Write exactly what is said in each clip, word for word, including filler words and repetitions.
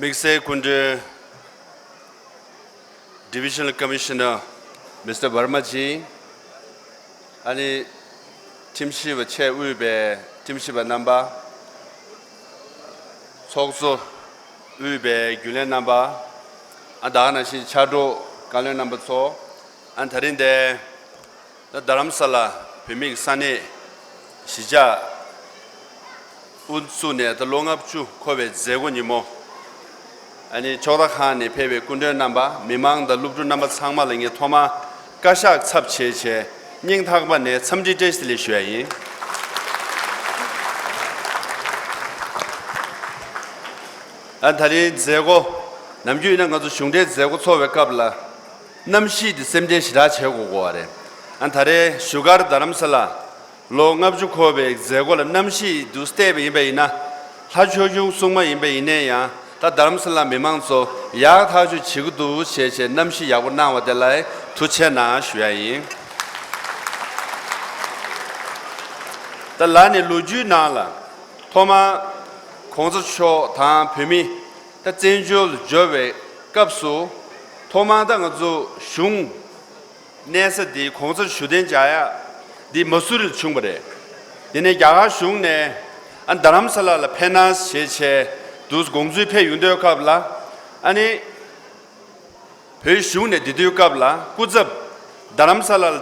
དམིགས་བསལ་སྐུ་མགྲོན་Divisional Commissioner Mister Verma ཇི། ཨ་ནི་ཁྲིམས་ཞིབ་པ་ཆེད་དབུས་པའི་ཁྲིམས་ཞིབ་པ་རྣམ་པ། ཚོགས་གཙོ་དབུས་པའི་རྒྱུན་ལས་རྣམ་པ། ཨ་ད་ག་ནང་བཞིན་ཕྱག་རོགས་བཀའ་བློན་རྣམ་པ་ཚོ། ཨ་ད་རིང་འདི་ད་རྡ་རམ་ས་ལ་བོད་མིའི་ས་གནས་གཞིས་ཆགས་དབུ་བཙུགས་ནས་ད་ལོ་ལྔ་བཅུ་འཁོར་བའི་མཛད་སྒོ་ཉིན་མོ། ཨ་ནི་ཕྱོགས་མཐའ་ཁག་ནས་ཕེབས་པའི་སྐུ་མགྲོན་རྣམ་པ། མི་མང་དང་སློབ་ཕྲུག་རྣམ་པ་ཚང་མ་ལ་ངས་ཐོག་མར་བཀའ་ཤག་ཚབ་བྱས་བྱས་སྙིང་ཐག་པ་ནས་འཚམས་འདྲི་བཀྲ་ཤིས་བདེ་ལེགས་ཞུ་ཡ་ཡིན། ཨ་ད་རིང་མཛད་སྒོ་ནམ་རྒྱུན་ཡིན་ན་ང་ཚོ་གཞུང་འབྲེལ་མཛད་སྒོ་ཚོགས་པའི་སྐབས་ལ་གནམ་གཤིས་དེ་སེམས་ཁྲལ་ཞེ་དྲག་བྱེད་དགོས་དགོས་པ་རེད། ཨ་ད་རེས་བཞུགས་སྒར་རྡ་རམ་ས་ལ་ལོ་ལྔ་བཅུ་འཁོར་བའི་མཛད་སྒོ་ལ་གནམ་གཤིས་འདུག་བལྟས་པ་ཡིན་པ་ཡིན་ན། ལྷ་ཆོས་འབྱུང་སྲུང་མ་ཡིན་པ་ཡིན་ནའི་ཡང་ད་རྡ་རམ་ས་ལ་མི་མང་ཚོ་ཡག་ཐག་ཆོད་བྱེད་ཀྱི་འདུག་བྱས་བྱས་གནམ་གཤིས་ཡག་པོ་གནང་བ་དེ་ལ་ཐུགས་རྗེ་ཆེ་གནང་ཞུ་ཡ་ཡིན། ད་ལ་ནི་ལོ་རྒྱུས་ནང་ལ་ཐོག་མར་གོང་ས་མཆོག་དང་བོད་མི་ད་བཙན་བྱོལ་དུ་འབྱོར་བའི་སྐབས་སུ་ཐོག་མར་ད་ང་ཚོ་གཞུང་གནས་ས་འདི་གོང་ས་མཆོག་གཞུང་འབྲེལ་མཛད་སྒོ་འདི་མ་སུ་རི་ལ་བྱུང་བ་རེད། དེ་ནས་རྒྱ་གར་གཞུང་ནས་ཨ་རྡ་རམ་ས་ལ་ལ་ཕེབས་གནང་བྱས་བྱས་འདུག་དགོངས་ཚུལ་ཕེབས་ཡོང་དུས་སྐབས་ལ། ཨ་ནི་བོད་གཞུང་ནས་དེ་དུས་སྐབས་ལ་སྐུ་ཚབ་རྡ་རམ་ས་ལ་ལ་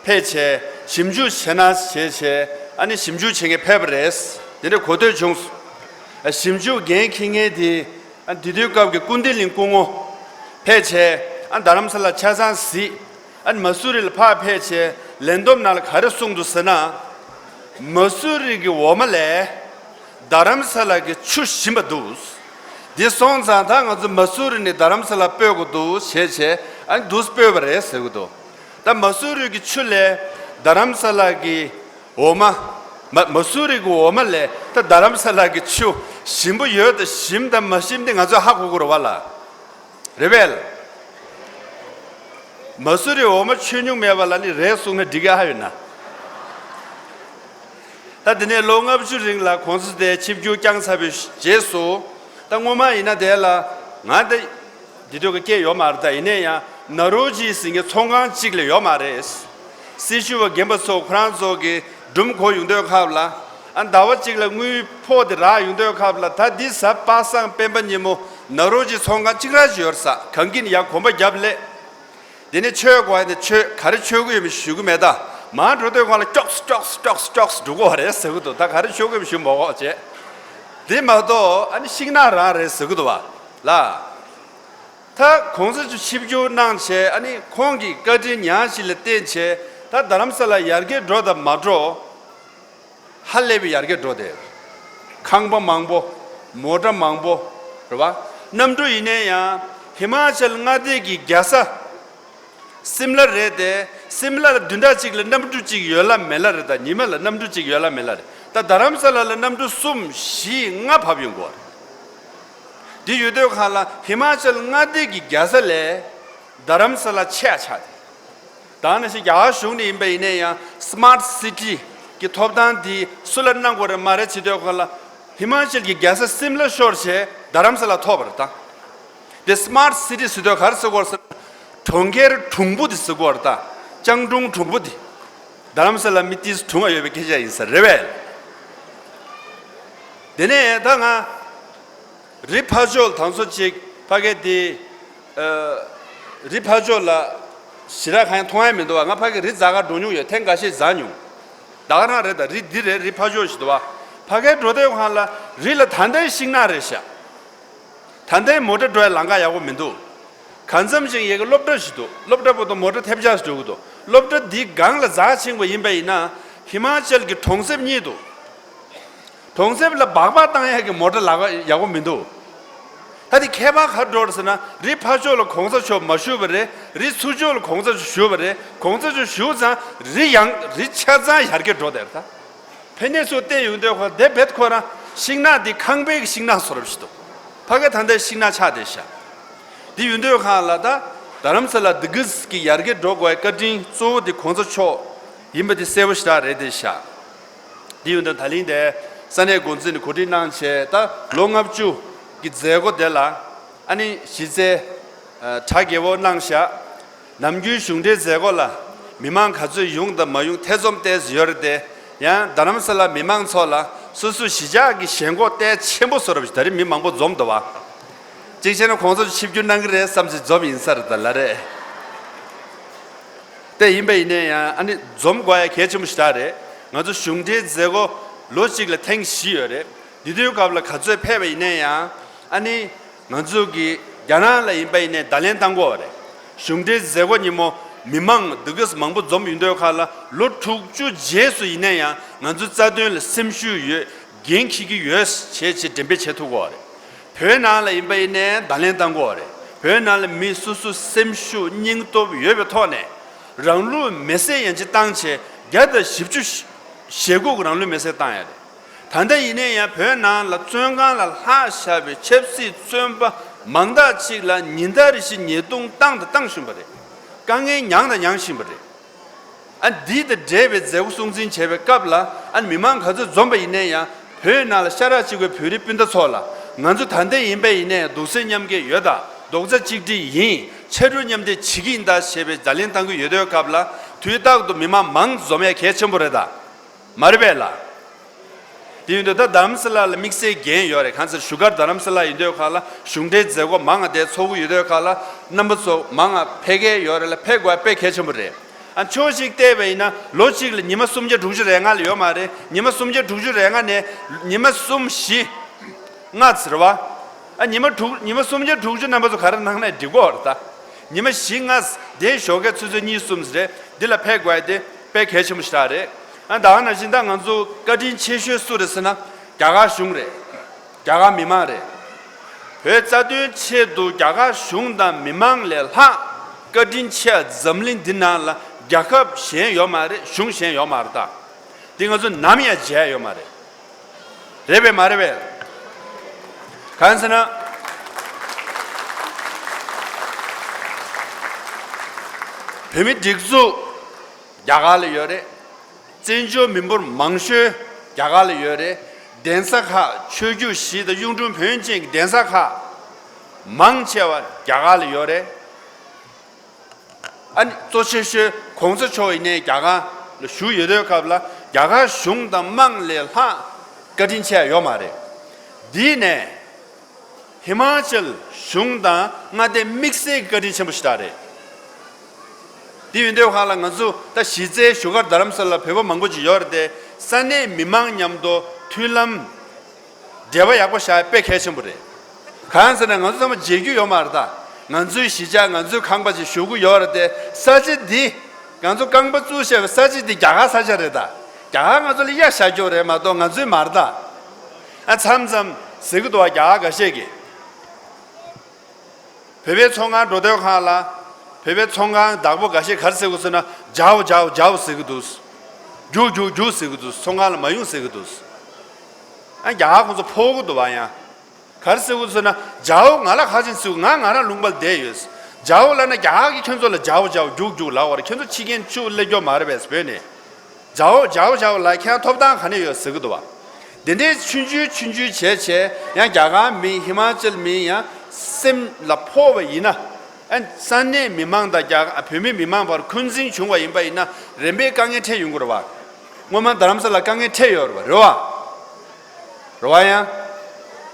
ཕེབས་བྱས་ཞིབ་འཇུག་བྱེད་གནང་བྱས་བྱས། ཨ་ནི་ཞིབ་འཇུག་བྱེད་མཁན་ཕེབས་པ་རེད། དེ་འདྲ་གོ་ཐོས་བྱུང་། ཞིབ་འཇུག་འགན་འཁྱེར་མཁན་དེ་ཨ་དེ་དུས་སྐབས་ཀྱི་སྐུ་མདུན་གླིང་སྐུ་ངོ་ཕེབས་བྱས། ཨ་རྡ་རམ་ས་ལ་ཆ་ཚང་གཟིགས། ཨ་ནི་མ་སུ་རི་ལ་ཕར་ཕེབས་བྱས་ལན་འདེབས་ནང་ལ་ག་རེ་གསུངས་འདུག་ཟེར་ན། མ་སུ་རི་གི་འོ་མ་ལས་རྡ་རམ་ས་ལ་གི་ཆུ་ཞིམ་པ་འདུག་འདི་སོང་ཙང་ད་ང་ཚོ་མ་སུ་རི་ནས་རྡ་རམ་ས་ལ་སྤོས་དགོས་འདུག་བྱས་བྱས་ཨ་ནི་འདུག་སྤོས་པ་རེད་ཟེར་གི་འདུག་ད་མ་སུ་རི་གི་ཆུ་ལས་རྡ་རམ་ས་ལ་གི་འོ་མ། མ་མ་སུ་རི་གི་འོ་མ་ལས་ད་རྡ་རམ་ས་ལ་གི་ཆུ་ཞིམ་པོ་ཡོད་དང་ཞིམ་དང་མ་ཞིམ་དེ་ང་ཚོས་ཧ་གོ་དགོས་རེད་བ་ལ། རེད་པས། མ་སུ་རི་འོ་མ་མཆོད་མྱོང་མེད་པ་ལ་ནི་རེད་གསུངས་ན་འགྲིག་གི་ཧ་ཡོད་ན། ད་དེ་ནས་ལོ་ལྔ་བཅུ་རིང་ལ་གོང་ས་དེ་ཆིབས་བསྒྱུར་བསྐྱངས་ཚར་བའི་རྗེས་སུ། ད་སྔོན་མ་ཡིན་ན་དེ་ལ་ང་དེ་འདི་དུས་ཀྱི་སྐད་ཡོད་མ་རེད། ད་ཡིན་ནའི་ཡང་ནོ་རོ་ཇི་ཟེར་མཁན་ཚོང་ཁང་གཅིག་ལས་ཡོད་མ་རེད། སྲི་ཞུ་བ་རྒན་པ་ཚོ་ཁོ་རང་ཚོ་གི་སྒྲུང་གོ་ཡོང་དུས་སྐབས་ལ། ཨ་ཟླ་བ་གཅིག་ལ་དངུལ་ཕོགས་དེ་རག་ཡོང་དུས་སྐབས་ལ། ད་འདི་གཟའ་པ་སངས་སྤེན་པ་ཉིན་མོ་ནོ་རོ་ཇི་ཚོང་ཁང་གཅིག་ར་ཅིག་ཡོད་རེད་ས། གང་གིན་ཡང་གོམ་པ་རྒྱབ་ལས། དེ་ནས་ཆོས་དགོས་ཡ་དེ་ཆོས་ག་རེ་མཆོད་ཀྱི་ཡོད་མེད་ཞུ་གི་མེད། ད་མར་འགྲོ་དུས་སྒང་ལ་ཀྱོགས་ཀྱོགས་ཀྱོགས་ཀྱོགས་འགྲོ་གི་ཡོད་རེད་ཟེར་གི་འདུག་ད་ག་རེ་མཆོད་ཀྱི་ཡོད་མེད་ཞུ་མ་དགོས་བྱས། དེ་མ་གཏོགས་ཨ་ནི་ཤིང་ནགས་རང་རེད་ཟེར་གི་འདུག་བ་ལ། ད་གོང་ས་མཆོག་ཆིབས་བསྒྱུར་གནང་བྱས། ཨ་ནི་ཁོང་གི་བཀའ་དྲིན་ཉག་གཅིག་ལ་བརྟེན་བྱས་ད་རྡ་རམ་ས་ལ་ཡར་རྒྱས་འགྲོ་དང་མ་འགྲོ། ཧ་ལས་པའི་ཡར་རྒྱས་འགྲོ་དེ། ཁང་པ་མང་པོ། མོ་ཊ་མང་པོ། རེད་བ། གནམ་གྲུ་ཡིན་ནའི་ཡང་ཧི་མ་ཅལ་མངའ་སྡེ་གི་རྒྱལ་ས་སིམ་ལ་རེད་དེ། སིམ་ལ་ལ་བདུན་ཕྲག་གཅིག་ལ་གནམ་གྲུ་གཅིག་ཡོད་ལ་མེད་ལ་རེད། ད་ཉི་མ་ལ་གནམ་གྲུ་གཅིག་ཡོད་ལ་མེད་ལ་རེད། ད་རྡ་རམ་ས་ལ་ལ་གནམ་གྲུ་གསུམ་བཞི་ལྔ་བབས་ཡོང་གི་ཡོད་རེད། དེ་ཡོད་དུས་སྒང་ལ་ཧི་མ་ཅལ་མངའ་སྡེ་གི་རྒྱལ་ས་ལས་རྡ་རམ་ས་ལ་ཆེ་བ་ཆགས་ཏེ། ད་ནང་བཞིན་རྒྱ་གར་གཞུང་ནས་ཡིན་པ་ཡིན་ནའི་ཡང་སི་མཱར་ཊི་སི་ཊི་གི་ཐོབ་ཐང་དེ་སུ་ལ་གནང་དགོས་རེད་མ་རེད་བྱེད་དུས་སྒང་ལ། ཧི་མ་ཅལ་གྱི་རྒྱལ་ས་སིམ་ལ་ཤོར་བྱས་རྡ་རམ་ས་ལ་ཐོབ་པ་རེད་ད། དེ་སི་མཱར་ཊི་སི་ཊི་ཟེར་དུས་ག་རེ་ཟེར་དགོས་རེད་ཟེར་ན། གྲོང་ཁྱེར་གྲུང་པོ་དེ་ཟེར་དགོས་རེད་ད། ལྕང་གྲུང་གྲུང་པོ་དེ། རྡ་རམ་ས་ལ་མི་ཏིས་གྲུང་བ་ཡོད་པའི་སྐད་ཆ་ཡིན་ས་རེད་པས། དེ་ནས་ད་ང་རི་ཕ་ཇོ་ལ་དང་སོ་གཅིག་ཕ་གི་དེ། ཨ། རི་ཕ་ཇོ་ལ་ཞེ་དྲག་གང་ཡང་མཐོང་ཡ་མི་འདུག་བ། ང་ཕ་གི་རི་འཛེག་ག་འགྲོ་མྱོང་ཡོད། ཐེངས་འགའ་ཤས་འཛེགས་མྱོང་། ད་ག་རང་རེད། ད་རི་འདི་རེད། རི་ཕ་ཇོ་ཞིག་འདུག་བ། ཕ་གིར་འགྲོ་དུས་སྒང་ལ་རི་ལ་ད་ལྟའི་ཤིང་ནགས་རེད་ཤག་ད་ལྟའི་མོ་ཊ་འགྲོ་ཡ་ལམ་ཁ་ཡག་པོ་མི་འདུག་གང་འཚམ་ཞིག་ཡ་གི་སློབ་གྲྭ་ཞིག་འདུག་སློབ་གྲྭ་བར་དུ་མོ་ཊ་ཐེབས་ཆག་ཞིག་འགྲོ་གི་འདུག་སློབ་གྲྭ་འདི་སྒང་ལ་འཛེག་ཕྱིན་པ་ཡིན་པ་ཡིན་ན་ཧི་མ་ཅལ་གྱི་གྲོང་གསེབ་གཉིས་འདུག་གྲོང་གསེབ་ལ་སྦག་སྦག་བཏང་ཡ་གི་མོ་ཊ་ལམ་ཁ་ཡག་པོ་མི་འདུག་ད་དེ་ཁྱད་པར་ག་རེ་འགྲོ་རེད་ཟེར་ན། རི་ཕ་ཇོ་ལ་གོང་ས་མཆོག་མ་བཞུགས་པ་རེད། རི་ཚུར་ཕྱོགས་ལ་གོང་ས་མཆོག་བཞུགས་པ་རེད། གོང་ས་མཆོག་བཞུགས་ཙང་རི་ཡང་རི་ཆ་ཚང་ཡར་རྒྱས་འགྲོ་བསྡད་རེད་ད། ཕ་གི་ཚོས་བལྟས་ཡོང་དུས་ཁོ་དེ་བེད་ཁོ་རང་ཤིང་ནགས་འདི་ཁང་པའི་ཤིང་ནགས་བཟོ་འདྲ་ཞིག་འདུག་ཕ་གི་ད་ལྟའི་ཤིང་ནགས་ཆགས་བསྡད་ཤག་འདི་ཡོང་དུས་སྒང་ལ་ད་རྡ་རམ་ས་ལ་འདི་གིས་ཀྱི་ཡར་རྒྱས་འགྲོ་དགོས་པའི་བཀའ་དྲིན་གཙོ་བོ་འདི་གོང་ས་མཆོག་ཡིན་པ་འདི་གསལ་པོ་ཞེ་དྲག་རེད་བསྡད་ཤག་འདི་ཡོང་དུས་ད་ལན་དེ་ས་གནས་འགོ་འཛིན་ནས་གོ་སྒྲིག་གནང་བྱས། ད་ལོ་ལྔ་བཅུ་གི་མཛད་སྒོ་དེ་ལ་ ཨ་ནི་གཞི་རྩའི་ཨ་གྲ་རྒྱས་པོ་གནང་ཤག་ནམ་རྒྱུན་གཞུང་འབྲེལ་མཛད་སྒོ་ལ་མི་མང་ག་ཚོད་ཡོང་དང་མ་ཡོང་ཐེ་ཚོམ་ཏོག་ཙམ་ཡོད་རེད་དེ། ཡང་རྡ་རམ་ས་ལ་མི་མང་ཚོ་ལ་སོ་སོ་གཞིས་ཆགས་ཀྱི་ཞེན་ཁོག་ཏོག་ཙམ་ཆེན་པོ་བཟོ་རབས་ཤིག་ད་རེས་མི་མང་པོ་འཛོམས་འདུག་བ། གཅིག་བྱས་ན་ཁོང་ཚོ་ཆིབས་བསྒྱུར་གནང་གི་རེད་བསམ་ཚེ་འཛོམས་ཡིན་ས་རེད་ད་ལ་རེད། དེ་ཡིན་པ་ཡིན་ནའི་ཡང་ཨ་ནི་འཛོམས་དགོས་ཡ་གལ་ཆེན་པོ་ཞིག་ད་རེད། ང་ཚོ་གཞུང་འབྲེལ་མཛད་སྒོ་ལོ་གཅིག་ལ་ཐེངས་བཞི་ཡོད་རེད། འདི་དུས་སྐབས་ལ་ག་ཚོད་ཕེབས་པ་ཡིན་ནའི་ཡང་ཨ་ནི་ང་ཚོ་གི་རྒྱ་ནག་ལ་ཡིན་པ་ཡིན་ནའི་བརྡ་ལན་བཏང་དགོས་པ་རེད། གཞུང་འབྲེལ་མཛད་སྒོ་ཉིན་མོ་མི་མང་འདུ་འཛོམས་མང་པོ་འཛོམས་ཡོང་དུས་ཁ་ལ་ལོ་དྲུག་ཅུ་རྗེས་སུ་ཡིན་ནའི་ཡང་ང་ཚོའི་རྩ་དོན་ལ་སེམས་ཤུགས་ཡོད། འགན་འཁྱེར་གྱི་ཡོད་ཅེས་ཅེས་འགྲེམས་སྤེལ་བྱེད་ཐུབ་དགོས་པ་རེད། བོད་ནང་ལ་ཡིན་པ་ཡིན་ནའི་བརྡ་ལན་བཏང་དགོས་པ་རེད། བོད་ནང་ལ་མི་སོ་སོ་སེམས་ཤུགས་སྙིང་སྟོབས་ཡོད་པའི་ཐོག་ནས་རང་ལུས་མེར་སྲེག་ཡན་ཆད་བཏང་བྱས་བརྒྱ་དང་བཞི་བཅུ་ཞེ་དགུ་གི་རང་ལུས་མེར་སྲེག་བཏང་ཡ་རེད། ད་ལྟ་ཡིན་ནའི་ཡང་བོད་ནང་ལ་བཙོན་ཁང་ལ་ལྷག་བཞག་པའི་ཆབ་སྲིད་བཙོན་པ་མང་དག་ཅིག་ལ་ཉིན་ལྟར་རེ་བཞིན་ཉེས་རྡུང་བཏང་དང་བཏང་བཞིན་པ་རེད། དཀའ་ངལ་མྱངས་དང་མྱངས་བཞིན་པ་རེད། ཨ་འདི་དང་འབྲེལ་བའི་མཛད་སྒོ་སྲུང་འཛིན་བྱེད་པའི་སྐབས་ལ་ཨ་མི་མང་ག་ཚོད་འཛོམས་པ་ཡིན་ནའི་ཡང་བོད་ནང་ལ་ཤ་ཁྲག་གཅིག་པའི་བོད་རིགས་སྤུན་ཟླ་ཚོ་ལ་ང་ཚོ་ད་ལྟ་ཡིན་པ་ཡིན་ནའི་རྡོག་རྩ་མཉམ་སྐྱེད་ཡོད་ད། རྡོག་རྩ་གཅིག་སྒྲིལ་ཡིན། ཕྱར་གྲུ་མཉམ་འདེགས་བྱེད་ཀྱི་ཡིན་ད་ཞེས་པའི་བརྡ་ལན་བཏང་གི་ཡོད་དུས་སྐབས་ལ་དུས་རྟག་ཏུ་མི་མང་མང་འཛོམས་ཡ་གལ་ཆེན་པོ་རེད་ད། མ་རེད་པས་ལ། དེ་ཡིན་དུས་ད་རྡ་རམ་ས་ལ་ལ་དམིགས་བསལ་འགན་ཡོད་རེད། གང་ཟེར་བཞུགས་སྒར་རྡ་རམ་ས་ལ་ཡིན་དུས་ཁ་ལ་གཞུང་འབྲེལ་མཛད་སྒོ་མང་ང་དེ་ཚོགས་ཀྱི་ཡོད་དུས་ཁ་ལ་རྣམ་པ་ཚོ་མང་ང་ཕེབས་མཁན་ཡོད་རེད་ལ་ཕེབས་དགོས་དཔེ་གལ་ཆེན་པོ་རེད། ཨ་ཕྱོགས་གཅིག་བལྟས་པ་ཡིན་ན་ལོ་གཅིག་ལ་ཉི་མ་སུམ་བརྒྱ་དྲུག་ཅུ་རེ་ལྔ་ལ་ཡོད་མ་རེད། ཉི་མ་སུམ་བརྒྱ་དྲུག་ཅུ་རེ་ལྔ་ནས་ཉི་མ་གསུམ་བཞི་ལྔ་ཟེར་བ། ཨ་ཉི་མ་དྲུག་ཉི་མ་སུམ་བརྒྱ་དྲུག་ཅུ་རྣམ་པ་ཚོ་ག་རེ་གནང་ན་འགྲིག་གོ་རེད་ད། ཉི་མ་བཞི་ལྔ་དེའི་ཞོགས་ཀས་ཆུ་ཚོད་གཉིས་གསུམ་རེད། འདི་ལ་ཕེབས་དགོས་དེ་དཔེ་གལ་ཆེན་པོ་ཞིག་རེད། ཨ་ད་ག་ནང་བཞིན་ད་ང་ཚོ་བཀའ་དྲིན་ཆེ་ཤོས་སུ་རེད་ཟེར་ན་རྒྱ་གར་གཞུང་རེད། རྒྱ་གར་མི་མང་རེད། བོད་རྩ་དོན་ཆེད་དུ་རྒྱ་གར་གཞུང་དང་མི་མང་ལས་ལྷག་བཀའ་དྲིན་ཆེ་འཛམ་གླིང་འདི་ནང་ལ་རྒྱལ་ཁབ་གཞན་ཡོད་མ་རེད། གཞུང་གཞན་ཡོད་མ་རེད་ད། འདི་ང་ཚོ་ནམ་ཡང་བརྗེད་ཡོད་མ་རེད། རེད་པས་མ་རེད་པས། གང་ཟེར་ན། བོད་མི་སྒྲིག་འཛུགས་རྒྱ་གར་ལ་ཡོད་རེད། བཙན་བྱོལ་མི་འབོར་མང་ཤོས་རྒྱ་གར་ལ་ཡོད་རེད། གདན་ས་ཁག་ཆོས་བརྒྱུད་བཞི་དང་གཡུང་དྲུང་བོན་ཅན་གྱི་གདན་ས་ཁག་མང་ཆེ་བ་རྒྱ་གར་ལ་ཡོད་རེད། ཨ་ནི་གཙོ་ཆེ་ཤོས་གོང་ས་མཆོག་ཡིན་ནའི་རྒྱ་གར་ལ་བཞུགས་ཡོད་དུས་སྐབས་ལ་རྒྱ་གར་གཞུང་དང་དམངས་ལས་ལྷག་བཀའ་དྲིན་ཆེ་ཡ་ཡོད་མ་རེད། འདི་ནས་ཧི་མ་ཅལ་གཞུང་དང་མངའ་སྡེ་དམིགས་བསལ་གྱི་བཀའ་དྲིན་ཆེན་པོ་ཞིག་ད་རེད། འདི་ཡིན་དུས་ཁ་ལ་ང་ཚོ་ད་གཞི་རྩའི་བཞུགས་སྒར་རྡ་རམ་ས་ལ་བོད་པ་མང་པོ་ཅིག་ཡོད་རེད་དེ་ས་གནས་མི་མང་མཉམ་དུ་མཐུན་ལམ་འབྲེལ་བ་ཡག་པོ་བཞག་ཡ་དཔེ་གལ་ཆེན་པོ་རེད། གང་ཟེར་ན་ང་ཚོ་ཚང་མ་བརྗེད་རྒྱུ་ཡོད་མ་རེད་ད། ང་ཚོའི་གཞིས་ཆགས་ང་ཚོའི་ཁང་པ་ཅིག་བཞུགས་ཀྱི་ཡོད་རེད་དེ་ས་ཆ་འདི་ང་ཚོ་རྐང་པ་བཙུགས་བཞག་པའི་ས་ཆ་འདི་རྒྱ་གར་ས་ཆ་རེད་ད། རྒྱ་གར་ང་ཚོ་ལ་གཡའ་བཞག་རྒྱུ་རེད་མ་གཏོགས་ང་ཚོའི་མ་རེད་ད། ཨ་མཚམས་མཚམས་ཟེར་གི་འདུག་བ། རྒྱ་གར་འགའ་ཤས་ཀྱིས་བོད་པའི་ཚོང་ཁང་འགྲོ་སྡོད་ཁང་ལ་བོད་པའི་ཚོང་ཁང་བདག་པོ་འགའ་ཤས་ག་རེ་ཟེར་གི་ཟེར་ན་ཇའོ་ཇའོ་ཇའོ་ཟེར་གི་འདུག་རྒྱུགས་རྒྱུགས་རྒྱུགས་ཟེར་གི་འདུག་ཚོང་ཁང་ལ་མ་ཡོང་ཟེར་གི་འདུག་ཨ་རྒྱ་གར་ཁོང་ཚོ་ཕོག་གི་འདུག་བ། ཡང་ག་རེ་ཟེར་གི་འདུག་ཟེར་ན་ཇའོ་ང་ལ་ཁ་ཆེན་ཟེར་གི་ང་ང་རང་ལུང་པ་ལ་བསྡད་ཡོད། ཇའོ་ལབ་ན་རྒྱ་གར་གྱིས་ཁྱོད་ཚོ་ལ་ཇའོ་ཇའོ་རྒྱུགས་རྒྱུགས་ལབ་པ་རེད། ཁྱོད་ཚོ་ཕྱི་རྒྱལ་ཕྱུག་སླེབས་རྒྱུ་མ་རེད་པས་བོད་ནས། ཇའོ་ཇའོ་ཇའོ་ལབ་ཁྱེད་རང་ཐོབ་ཐང་ག་ནས་ཡོད་ཟེར་གི་འདུག་བ། དེ་འདྲའི་ཆུང་ཆུང་ཆུང་ཆུང་བྱས་བྱས་ཡང་རྒྱ་གར་མི་ཧི་མ་ཅལ་མི་ཡང་སེམས་ལ་ཕོག་པ་ཡིན་ན། ཨ་ས་གནས་མི་མང་དང་རྒྱ་གར་བོད་མི་མི་མང་བར་འཁོན་འཛིན་བྱུང་བ་ཡིན་པ་ཡིན་ན་རིམ་པས་དཀའ་ངལ་འཕྲད་ཡོང་གི་རེད་བ། སྔོན་མ་རྡ་རམ་ས་ལ་དཀའ་ངལ་འཕྲད་ཡོད་རེད་བ། རེད་བ། རེད་བ། ཡང་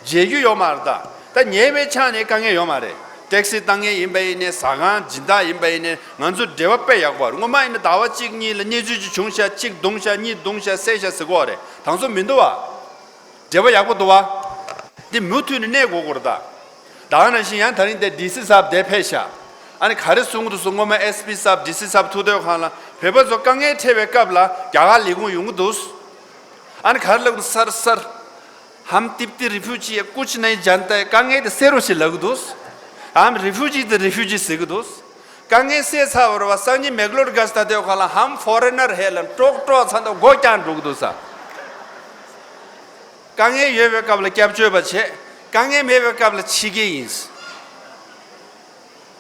བརྗེད་རྒྱུ་ཡོད་མ་རེད་ད། ད་ཉེས་པའི་ཆ་ནས་དཀའ་ངལ་ཡོད་མ་རེད། ཊེག་སི་བཏང་མཁན་ཡིན་པ་ཡིན་ནའི་ཟ་ཁང་སྦྱིན་བདག་ཡིན་པ་ཡིན་ནའི་ང་ཚོ་འབྲེལ་བ་དཔེ་ཡག་པོ་རེད། སྔོན་མ་ཡིན་ན་ཟླ་བ་གཅིག་གཉིས་ལ་གནས་ཚུལ་ཅིག་བྱུང་ཤག་གཅིག་བརྡུངས་ཤག་གཉིས་བརྡུངས་ཤག་བསད་ཤག་ཟེར་གོ་རེད། དང་ཚོ་མི་འདུག་བ། འབྲེལ་བ་ཡག་པོ་འདུག་བ། འདི་མུ་མཐུད་ནས་གནས་དགོས་ཀྱི་རེད་ད། ད་ག་ནང་བཞིན་ཡང་ད་རིང་དེ་ཌི་སི་གསར་དེ་ཕེབས་ཤག་ཨ་ནི་ག་རེ་གསུང་གི་འདུག་སོང་། སྔོན་མ་ཨེས་པི་གསར་ཌི་སི་གསར་ཐུག་དུས་སྒང་ལ་བོད་པ་ཚོ་དཀའ་ངལ་འཕྲད་པའི་སྐབས་ལ་རྒྱ་གར་ལས་ཁུངས་ཡོང་གི་འདུག་ཨ་ནི་ག་རེ་ལབ་ཀྱི་འདུག་སར་སར། ཧམ་ཏིབ་ཏི་རི་ཕུ་ཇི་ཡ་ཀུཆ་ནའི་ཇན་ཏའི་དཀའ་ངལ་དེ་སེལ་རོགས་ཞེས་ལབ་ཀྱི་འདུག་ཨམ་རི་ཕུ་ཇི་དེ་རི་ཕུ་ཇི་ཟེར་གྱི་འདུག་དཀའ་ངལ་སེལ་ཚར་བ་རེད་བ། སང་ཉིན་མེག་ལོར་ག་སི་ད་དེ་ག་ལ་ཧམ་ཕོ་རེ་ནར་ཧེ་ལ་ཀྲོག་ཀྲོག་ཚ་འདུག་སྒོ་རྐྱང་འགྲོ་གི་འདུག་ས། དཀའ་ངལ་ཡོད་པའི་སྐབས་ལ་སྐྱབས་བཅོལ་བ་བྱེད། དཀའ་ངལ་མེད་པའི་སྐབས་ལ་ཕྱི་རྒྱལ་ཡིན།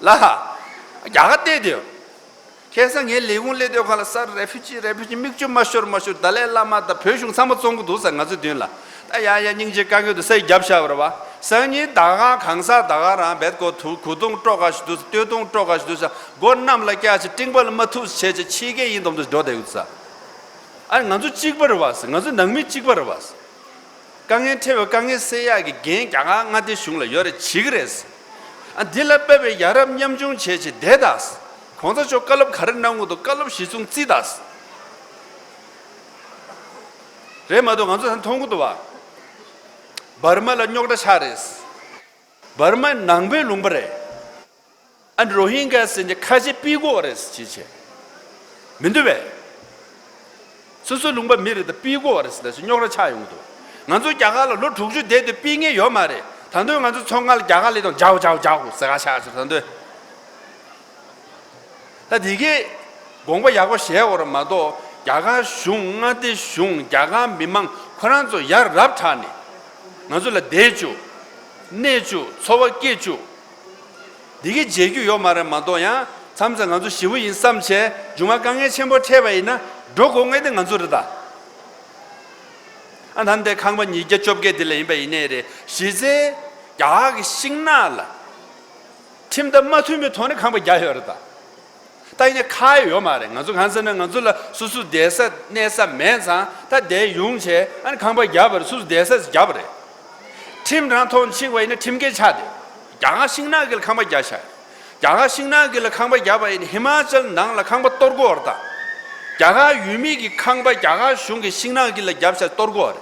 ལ་ཧ། རྒྱ་གར་བལྟས་དེ། ཁ་སང་ངའི་ལས་ཁུངས་སླེབས་དུས་སྒང་ལ་སར་རེ་ཕུ་ཇི་རེ་ཕུ་ཇི་མིག་ཆུ་མ་ཤོར་མ་ཤོར་ཏཱ་ལའི་བླ་མ་དང་བོད་གཞུང་ཚང་མ་བཙོང་གི་འདུག་ཟེར། ང་ཚོའི་མདུན་ལ་ད་ཡ་ཡ་སྙིང་རྗེ་བཀའ་བཀྱོན་དུ་སའི་རྒྱབ་བཞག་པ་རེད་བ། སང་ཉིན་ད་ག་གང་ཟག་ད་ག་རང་བེད་ཀོ་ཐུ་གུ་དུང་སྤྲོ་ག་ཞིག་འདུག་ཟེར། སྟོད་ཐུང་སྤྲོ་ག་ཞིག་འདུག་ཟེར། སྒོ་གནམ་ལ་བཀྱག་ཅིག་སྤྲིན་པ་ལ་མ་ཐུག་བྱས་ཅིག་ཕྱི་རྒྱལ་ཡིན་མདོག་མདོག་འགྲོ་བསྡད་ཡོད་ཟེར། ཨ་ནི་ང་ཚོ་གཅིག་པ་རེད་བ་ཟེར། ང་ཚོ་ནང་མི་གཅིག་པ་རེད་བ་ཟེར། དཀའ་ངལ་འཕྲད་པའི་དཀའ་ངལ་སེལ་ཡག་གི་འགན་རྒྱ་གར་མངའ་སྡེ་གཞུང་ལ་ཡོད་རེད། བྱེད་ཀྱི་རེད། ཨ་འདི་ལ་དཔག་པའི་ཡ་རབས་མཉམ་ཆུང་བྱས་བྱས་བསྡད་དང་། གོང་ས་མཆོག་བཀའ་སློབ་ག་རེ་གནང་གི་འདུག་བཀའ་སློབ་གཞི་བཟུང་བརྩི་དང་། རེད་མ་གཏོགས་ང་ཚོ་ད་མཐོང་གི་འདུག་བ། འབར་མ་ལ་རྙོག་དྲ་ཆགས་རེད། འབར་མ་ནང་པའི་ལུང་པ་རེད། ཨ་ནི་རོ་ཧིན་གྷ་ཟེར་ནས་ཁ་ཆེ་ཕུད་དགོས་པ་རེད་ཟེར་བྱས་བྱས། མི་འདུག་པས། སོ་སོའི་ལུང་པ་མི་རེད་ད་ཕུད་དགོས་པ་རེད་ཟེར་ད་ཅི་རྙོག་དྲ་ཆགས་ཡོང་གི་འདུག་ང་ཚོ་རྒྱ་གར་ལ་ལོ་དྲུག་ཅུ་བསྡད་དུས་ཕུད་མཁན་ཡོད་མ་རེད། ད་དུང་ང་ཚོ་ཚོང་ཁང་ལ་རྒྱ་གར་ལས་དང་རྒྱའོ་རྒྱའོ་རྒྱའོ་ཟེར་ག་ཆགས་ཟེར་ད་དུང་། ད་དེ་གས་དགོངས་པ་ཡག་པོ་བཞེས་དགོས་རེད་མ་གཏོགས། རྒྱ་གར་གཞུང་མངའ་སྡེ་གཞུང་རྒྱ་གར་མི་མང་ཁོ་རང་ཚོ་ཡར་རབ་དྲག་ནས་ང་ཚོ་ལ་བསྡད་བཅུག་གནས་བཅུག་འཚོ་བ་སྐྱེལ་བཅུག་འདི་གའི་བརྗེད་རྒྱུ་ཡོད་མ་རེད་མ་གཏོགས། ཡང་མཚམས་མཚམས་ང་ཚོ་ཞེ་པོ་ཡིན་བསམ་བྱས་མཇུག་མ་དཀའ་ངལ་ཆེན་པོ་འཕྲད་པ་ཡིན་ན་འགྲོ་དགོས་མཁན་དེ་ང་ཚོ་རེད་ད། ཨ་ད་འདི་ཁང་པ་ཉིས་བརྒྱ་བཅོ་བརྒྱད་དེ་ལ་ཡིན་པ་ཡིན་ནའི་རེད། གཞི་རྩའི་རྒྱ་གར་གྱི་ཤིང་ནགས་ལ་ཁྲིམས་དང་མ་མཐུན་པའི་ཐོག་ནས་ཁང་པ་བརྒྱབ་ཡོད་རེད་ད། ད་ཡིན་ནའི་ཁག་ཡོད་མ་རེད། ང་ཚོ་གང་ཟེར་ན་ང་ཚོ་ལ་སོ་སོ་བསྡད་ས་གནས་ས་མེད་ཙང་ད་དེར་ཡོང་བྱས་ཨ་ནི་ཁང་པ་བརྒྱབ་པ་རེད། སོ་སོ་བསྡད་ས་བརྒྱབ་པ་རེད། ཁྲིམས་རང་ཐོག་ཕྱིན་པ་ཡིན་ན་ཁྲིམས་འགལ་ཆགས་ཏེ། རྒྱ་གར་ཤིང་ནགས་ཀྱི་ལ་ཁང་པ་བརྒྱབ་ཤག་རྒྱ་གར་ཤིང་ནགས་ཀྱི་ལ་ཁང་པ་བརྒྱབ་པ་ཡིན་ན་ཧི་མ་ཅལ་ནང་ལ་ཁང་པ་གཏོར་དགོས་པ་རེད་ད། རྒྱ་གར་ཡུལ་མི་གི་ཁང་པ་རྒྱ་གར་གཞུང་གི་ཤིང་ནགས་ཀྱི་ལ་བརྒྱབ་ཤག་གཏོར་དགོས་པ་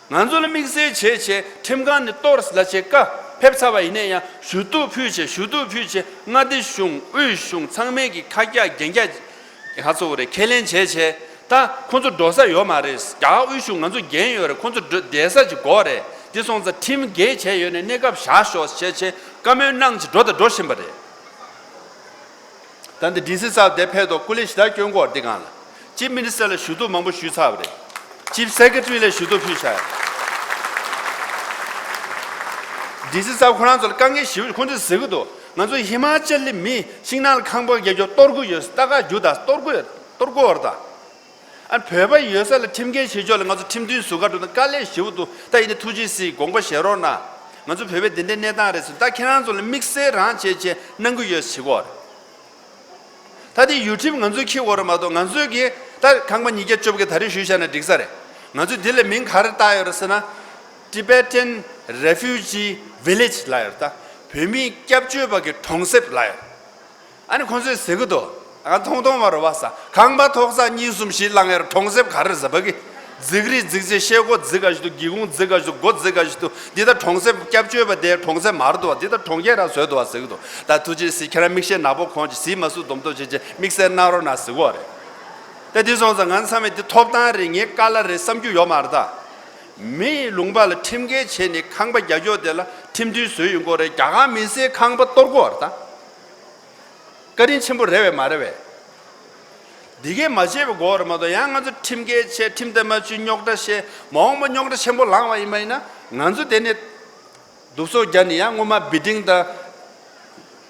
རེད། ང་ཚོ་ལ་དམིགས་བསལ་བྱས་བྱས་ཁྲིམས་ཁང་ནས་གཏོར་ལབ་བྱས་བཀའ་ཕེབས་ཚར་བ་ཡིན་ན་ཡང་ཞུ་གཏུག་ཕུལ་བྱས་ཞུ་གཏུག་ཕུལ་བྱས་མངའ་སྡེ་གཞུང་དབུས་གཞུང་ཚང་མས་ཀྱི་ཁ་རྒྱ་རྒྱན་རྒྱ་ཧ་ཚོ་རེ་ཁས་ལེན་བྱས་བྱས་ད་ཁོ་ཚོ་འགྲོ་ས་ཡོད་མ་རེད། རྒྱ་གར་དབུས་གཞུང་ང་ཚོ་འགན་ཡོད་རེད། ཁོ་ཚོ་འགྲོ་བསྡད་ས་ཅིག་དགོས་རེད། དེ་སོང་ཙང་ཁྲིམས་འགལ་བྱས་ཡོད་ནས་གནས་སྐབས་བཞག་ཤོག་བྱས་བྱས་བཀའ་མོལ་གནང་བྱས་འགྲོ་དང་འགྲོ་བཞིན་པ་རེད། ད་འདི་ཌི་སི་གསར་དེ་ཕེབས་ཐོག་སྐུ་ལས་ཞེ་དྲག་བསྐྱོན་གྱི་ཡོད་རེད། འདི་སྒང་ལ་ཅིབ་མི་ནི་སི་ཊར་ལ་ཞུ་གཏུག་མང་པོ་ཞུས་ཚར་བ་རེད། ཅིབ་སེ་ཀེ་ཊ་རི་ལ་ཞུ་གཏུག་ཕུལ་བཞག་ཡོད། ཌི་སི་གསར་ཁོ་རང་ཚོ་ལ་དཀའ་ངལ་ཞེ་པོ་ཁོང་ཚོས་ཟེར་གྱི་འདུག་ང་ཚོ་ཧི་མ་ཅལ་ལི་མི་ཤིང་ནགས་ལ་ཁང་པ་རྒྱག་རྒྱུ་གཏོར་གྱི་ཡོད། ལྟ་ག་རྒྱུ་དང་གཏོར་གྱི་ཡོད། གཏོར་གྱི་ཡོད་རེད་ད། ཨ་བོད་པ་ཡོད་ས་ལ་ཁྲིམས་འགལ་བྱེད་ཕྱོགས་ལ་ང་ཚོ་ཁྲིམས་མཐུན་ཟུར་བཀའ་འགྲོ་ན་དཀའ་ལས་ཞེ་པོ་འདུག་ད་ཡིན་ནའི་ཐུགས་རྗེ་གཟིགས་དགོངས་པ་བཞེས་རོགས་གནང་། ང་ཚོ་བོད་པའི་འདི་འདྲའི་གནས་སྟངས་རེད་ཟེར། ད་ཁྱེད་རང་ཚོ་ལ་དམིགས་བསལ་རང་བྱས་བྱས་གནང་གི་ཡོད་ཟེར་གོ། ད་དེ་ཡུལ་ཁྲིམས་ང་ཚོས་འཁྱེར་དགོས་རེད་མ་གཏོགས་ང་ཚོས་ཀྱི་ད་ཁང་པ་ཉིས་བརྒྱ་བཅོ་བརྒྱད་ད་རེས་ཞུས་བཞག་ན་འགྲིག་ས་རེད། ང་ཚོས་འདི་ལ་མིང་ག་རེ་བཏགས་ཡོད་རེད་ཟེར་ན། Tibetan Refugee Village ལབ་ཡོད་རེད་ད། བོད་མིའི་སྐྱབས་བཅོལ་བ་གི་གྲོང་གསེབ་ལབ་ཡོད་རེད། ཨ་ནི་ཁོང་ཚོས་ཟེར་གི་འདུག་ང་མཐོང་མཐོང་མ་རེད་བ་ས། ཁང་པ་ཐོག་ས་གཉིས་གསུམ་བཞི་བླངས་ཡར་གྲོང་གསེབ་ག་རེ་ཟེར་བ་གི། རྫིག་རིགས་རྫིག་ཚེ་ཤེལ་སྒོ་རྫིག་ག་ཞིག་ཏུ་སྒེའུ་ཁུང་རྫིག་ག་ཞིག་ཏུ་སྒོ་རྫིག་ག་ཞིག་ཏུ་འདི་ད་གྲོང་གསེབ་སྐྱབས་བཅོལ་བ་དེ་གྲོང་གསེབ་མ་རེད་འདུག་བ། འདི་ད་གྲོང་ཁྱེར་ར་བཟོས་འདུག་བ་ཟེར་གི་འདུག་ད་ཐུགས་རྗེ་གཟིགས། ཁྱེད་རང་མིག་ཤེལ་ནག་པོ་གོན་ཅིག་གཟིགས་མ་ཚུགས་སྡོམ་ཐོབ་བྱེད་ཅིག་དམིགས་བསལ་གནང་རོགས་གནང་ཟེར་གི་ཡོད་རེད། ད་འདི་སོང་ཙང་ང་ཚང་མས་འདི་ཐོབ་ཐང་རེད། ངའི་དཀའ་ལས་རེད་བསམ་རྒྱུ་ཡོད་མ་རེད་ད། མི་ཡི་ལུང་པ་ལ་ཁྲིམས་འགལ་བྱས་ནས་ཁང་པ་རྒྱག་རྒྱུ་དེ་ལ་ཁྲིམས་མཐུན་བཟོས་ཡོང་གི་ཡོད་རེད། རྒྱ་གར་མི་སེར་ཁང་པ་གཏོར་གི་ཡོད་རེད་ད། བཀའ་དྲིན་ཆེན་པོ་རེད་པས་མ་རེད་པས། འདི་གས་མ་བྱས་པའི་འགོ་རེད་མ་གཏོགས་ཡང་ང་ཚོ་ཁྲིམས་འགལ་བྱས་ཁྲིམས་དང་མ་བཅུན་རྙོག་དྲ་བཤད་མ་འོངས་པ་རྙོག་དྲ་ཆེན་པོ་ལངས་པ་ཡིན་པ་ཡིན་ན་ང་ཚོ་དེ་ནས་སྡུག་སོག་རྒྱག་ནས་ཡང་སྔོན་མ་བི་ཏིང་དང་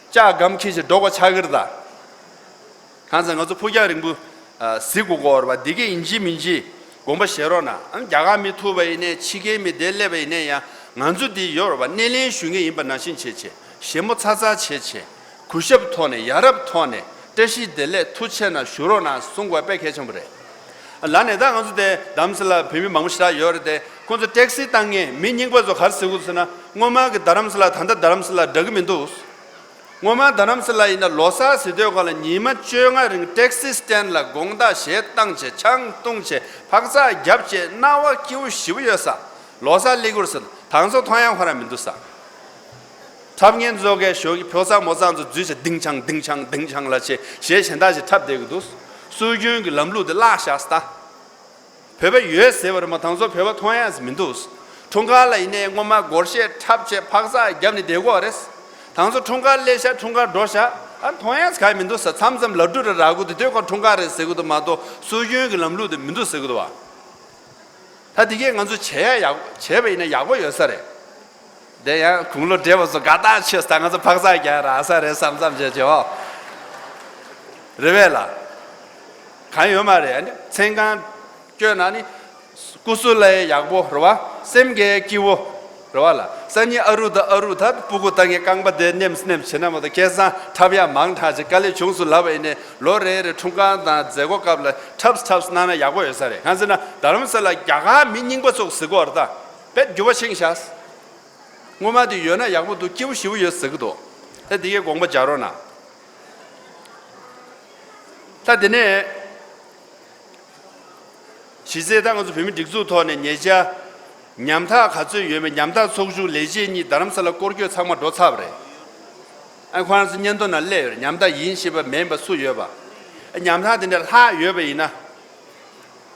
ལྕགས་སྒམ་འཁྱེར་བྱས་འགྲོ་དགོས་ཆགས་ཀྱི་རེད་ད། གང་ཟེར་ང་ཚོ་ཕུགས་རྒྱང་རིང་པོ་གཟིགས་དགོས་ཀྱི་ཡོད་རེད་པ། འདི་གས་ཡིན་གཅིག་མིན་གཅིག་དགོངས་པ་བཞེས་རོགས་གནང་། ཨང་རྒྱ་གར་མི་ཐུག་པ་ཡིན་ནའི་ཕྱི་རྒྱལ་མི་དེ་སླེབས་པ་ཡིན་ནའི་ཡང་ང་ཚོ་འདི་ཡོད་རེད་པ། སྣེ་ལེན་ཞུ་མཁན་ཡིན་པ་ནང་བཞིན་བྱས་བྱས་ཞེ་མོ་ཚ་ཚ་བྱས་བྱས། གུས་ཞབས་ཐོག་ནས་ཡ་རབས་ཐོག་ནས་བཀྲ་ཤིས་བདེ་ལེགས་ཐུགས་རྗེ་ཆེ་གནང་ཞུ་རོགས་གནང་གསུང་དགོས་དཔེ་གལ་ཆེན་པོ་རེད། ལ་ནས་ད་ང་ཚོ་དེ་རྡ་རམ་ས་ལ་བོད་མི་མང་པོ་ཞེ་དྲག་ཡོད་རེད་དེ། ཁོང་ཚོ་ཊེག་སི་བཏང་མཁན་མི་རྙིང་པ་ཚོ་ག་རེ་ཟེར་གི་འདུག་ཟེར་ན། སྔོན་མ་གི་རྡ་རམ་ས་ལ་ད་ལྟ་རྡ་རམ་ས་ལ་འདྲ་གི་མི་འདུག་སྔོན་མ་རྡ་རམ་ས་ལ་ཡིན་ན་ལོ་གསར་ཟེར་དུས་སྒང་ལ་ཉི་མ་བཅོ་ལྔ་རིང་ཊེག་སི་སི་ཊེན་ཌ་ལ་དགོང་དག་གཞས་བཏང་བྱས་ཆང་བཏུང་བྱས་འཕག་འཚག་བརྒྱབ་བྱས་སྣང་བ་སྐྱིད་པོ་ཞེ་པོ་ཡོད་ས། ལོ་གསར་སླེབས་ཀྱི་རེད་ཟེར། ད་ང་ཚོ་མཐོང་ཡག་ཁོ་རང་མི་འདུག་ས། འཁྲབ་མཁན་ཚོ་གིས་ཞོགས་ཀྱི་ཕོ་གསར་མོ་གསར་ཚོ་འཛུལ་བྱས་ལྡིང་ཆང་ལྡིང་ཆང་ལྡིང་ཆང་ལབ་བྱས་གཞས་གཞན་དག་ཞིག་འཁྲབ་བསྡད་ཀྱི་འདུག་སྲོལ་རྒྱུན་གྱི་ལམ་ལུགས་དེ་བརླག་བཞག་ས་ད། བོད་པ་ཡོད་ཟེར་བ་རེད་མ། ད་ང་ཚོ་བོད་པ་མཐོང་ཡག་ཞིག་མི་འདུག་ས། འཁྲུངས་སྐར་ལ་ཡིན་ནའི་སྔོན་མ་སྒོར་གཞས་འཁྲབ་བྱས་འཕག་འཚག་བརྒྱབ་ནས་བསྡད་ཀྱི་ཡོད་རེད། ད་ང་ཚོ་འཁྲུངས་སྐར་སླེབས་ཤག་འཁྲུངས་སྐར་འགྲོ་ཤག་ཨ་མཐོང་ཡག་ཞིག་གང་ཡང་མི་འདུག་ས། མཚམས་མཚམས་ལ་གྲུ་རེ་རག་གི་འདུག་དེ་དུས་ཁོ་འཁྲུངས་སྐར་རེད་ཟེར་གྱི་འདུག་མ་གཏོགས་སྲོལ་རྒྱུན་གྱི་ལམ་ལུགས་དེ་མི་འདུག་ཟེར་གྱི་འདུག་བ། ད་དེ་གས་ང་ཚོ་བྱས་ཡག་བྱས་པ་ཡིན་ན་ཡག་པོ་ཡོད་ས་རེད། དེ་ཡང་དགུང་ལོ་བགྲེས་པ་ཚོ་དགའ་ཐག་ཆོད་ས། ད་ང་ཚོ་འཕག་འཚག་རྒྱག་རག་ས་རེད་བསམ་བསམ་བྱས་བྱས་འོ། རེད་བས་ལ། གང་ཡོད་མ་རེད། ཨ་ནི་མཚན་གང་བསྐྱོན་ན་ནི། སྐུ་གཟུགས་ལ་ཡག་པོ་རེད་བ། སེམས་ཀྱི་སྐྱིད་པོ་རེད་བ་ལ། སང་ཉིན་ཨ་རུ་དང་ཨ་རུ་ད་སྤུ་གུ་ལྟ་མཁན་རྐང་པ་དེ་ནེམས་ནེམས་བྱེད་ན་མ་གཏོགས་ཁ་སང་འཁྲབ་ཡག་མང་དྲགས་ཅིག་དཀའ་ལས་བྱུང་སོང་ལབ་པ་ཡིན་ནའི་ལོ་རེ་རེ་འཁྲུངས་སྐར་དང་མཛད་སྒོ་སྐབས་ལ་འཁྲབ་འཁྲབ་གནང་ན་ཡག་པོ་ཡོད་ས་རེད། གང་ཟེར་ན་རྡ་རམ་ས་ལ་རྒྱ་གར་མི་རྙིང་པ་ཚོ་ཟེར་གོ་རེད་ད། དཔེ་འགྱུར་བ་ཕྱིན་ཤག་སྔོན་མ་དེ་ཡོད་ན་ཡག་པོ་འདུག་སྐྱིད་པོ་ཞེ་པོ་ཡོད་ཟེར་གི་འདུག་ད་འདི་གའི་དགོངས་པ་འཇགས་རོགས་གནང་། ད་དེ་ནས་གཞི་རྩའི་ད་ང་ཚོ་བོད་མི་སྒྲིག་འཛུགས་ཐོག་ནས་ཉེ་ཆར་ཉམ་ཐག་ག་ཚོད་ཡོད་མེད། ཉམ་ཐག་ཚོགས་ཆུང་ལས་བྱེད་གཉིས་རྡ་རམ་ས་ལ་སྐོར་སྐྱོད་ཚང་མ་འགྲོ་ཚར་བ་རེད། ཨ་ཁོ་རང་ཚོ་སྙན་ཐོ་ནང་སླེབས་ཡོད་རེད། ཉམ་ཐག་ཡིན་ཞེས་པ་མིན་པ་སུ་ཡོད་པ། ཉམ་ཐག་དེ་འདྲ་ལྷག་ཡོད་པ་ཡིན་ན།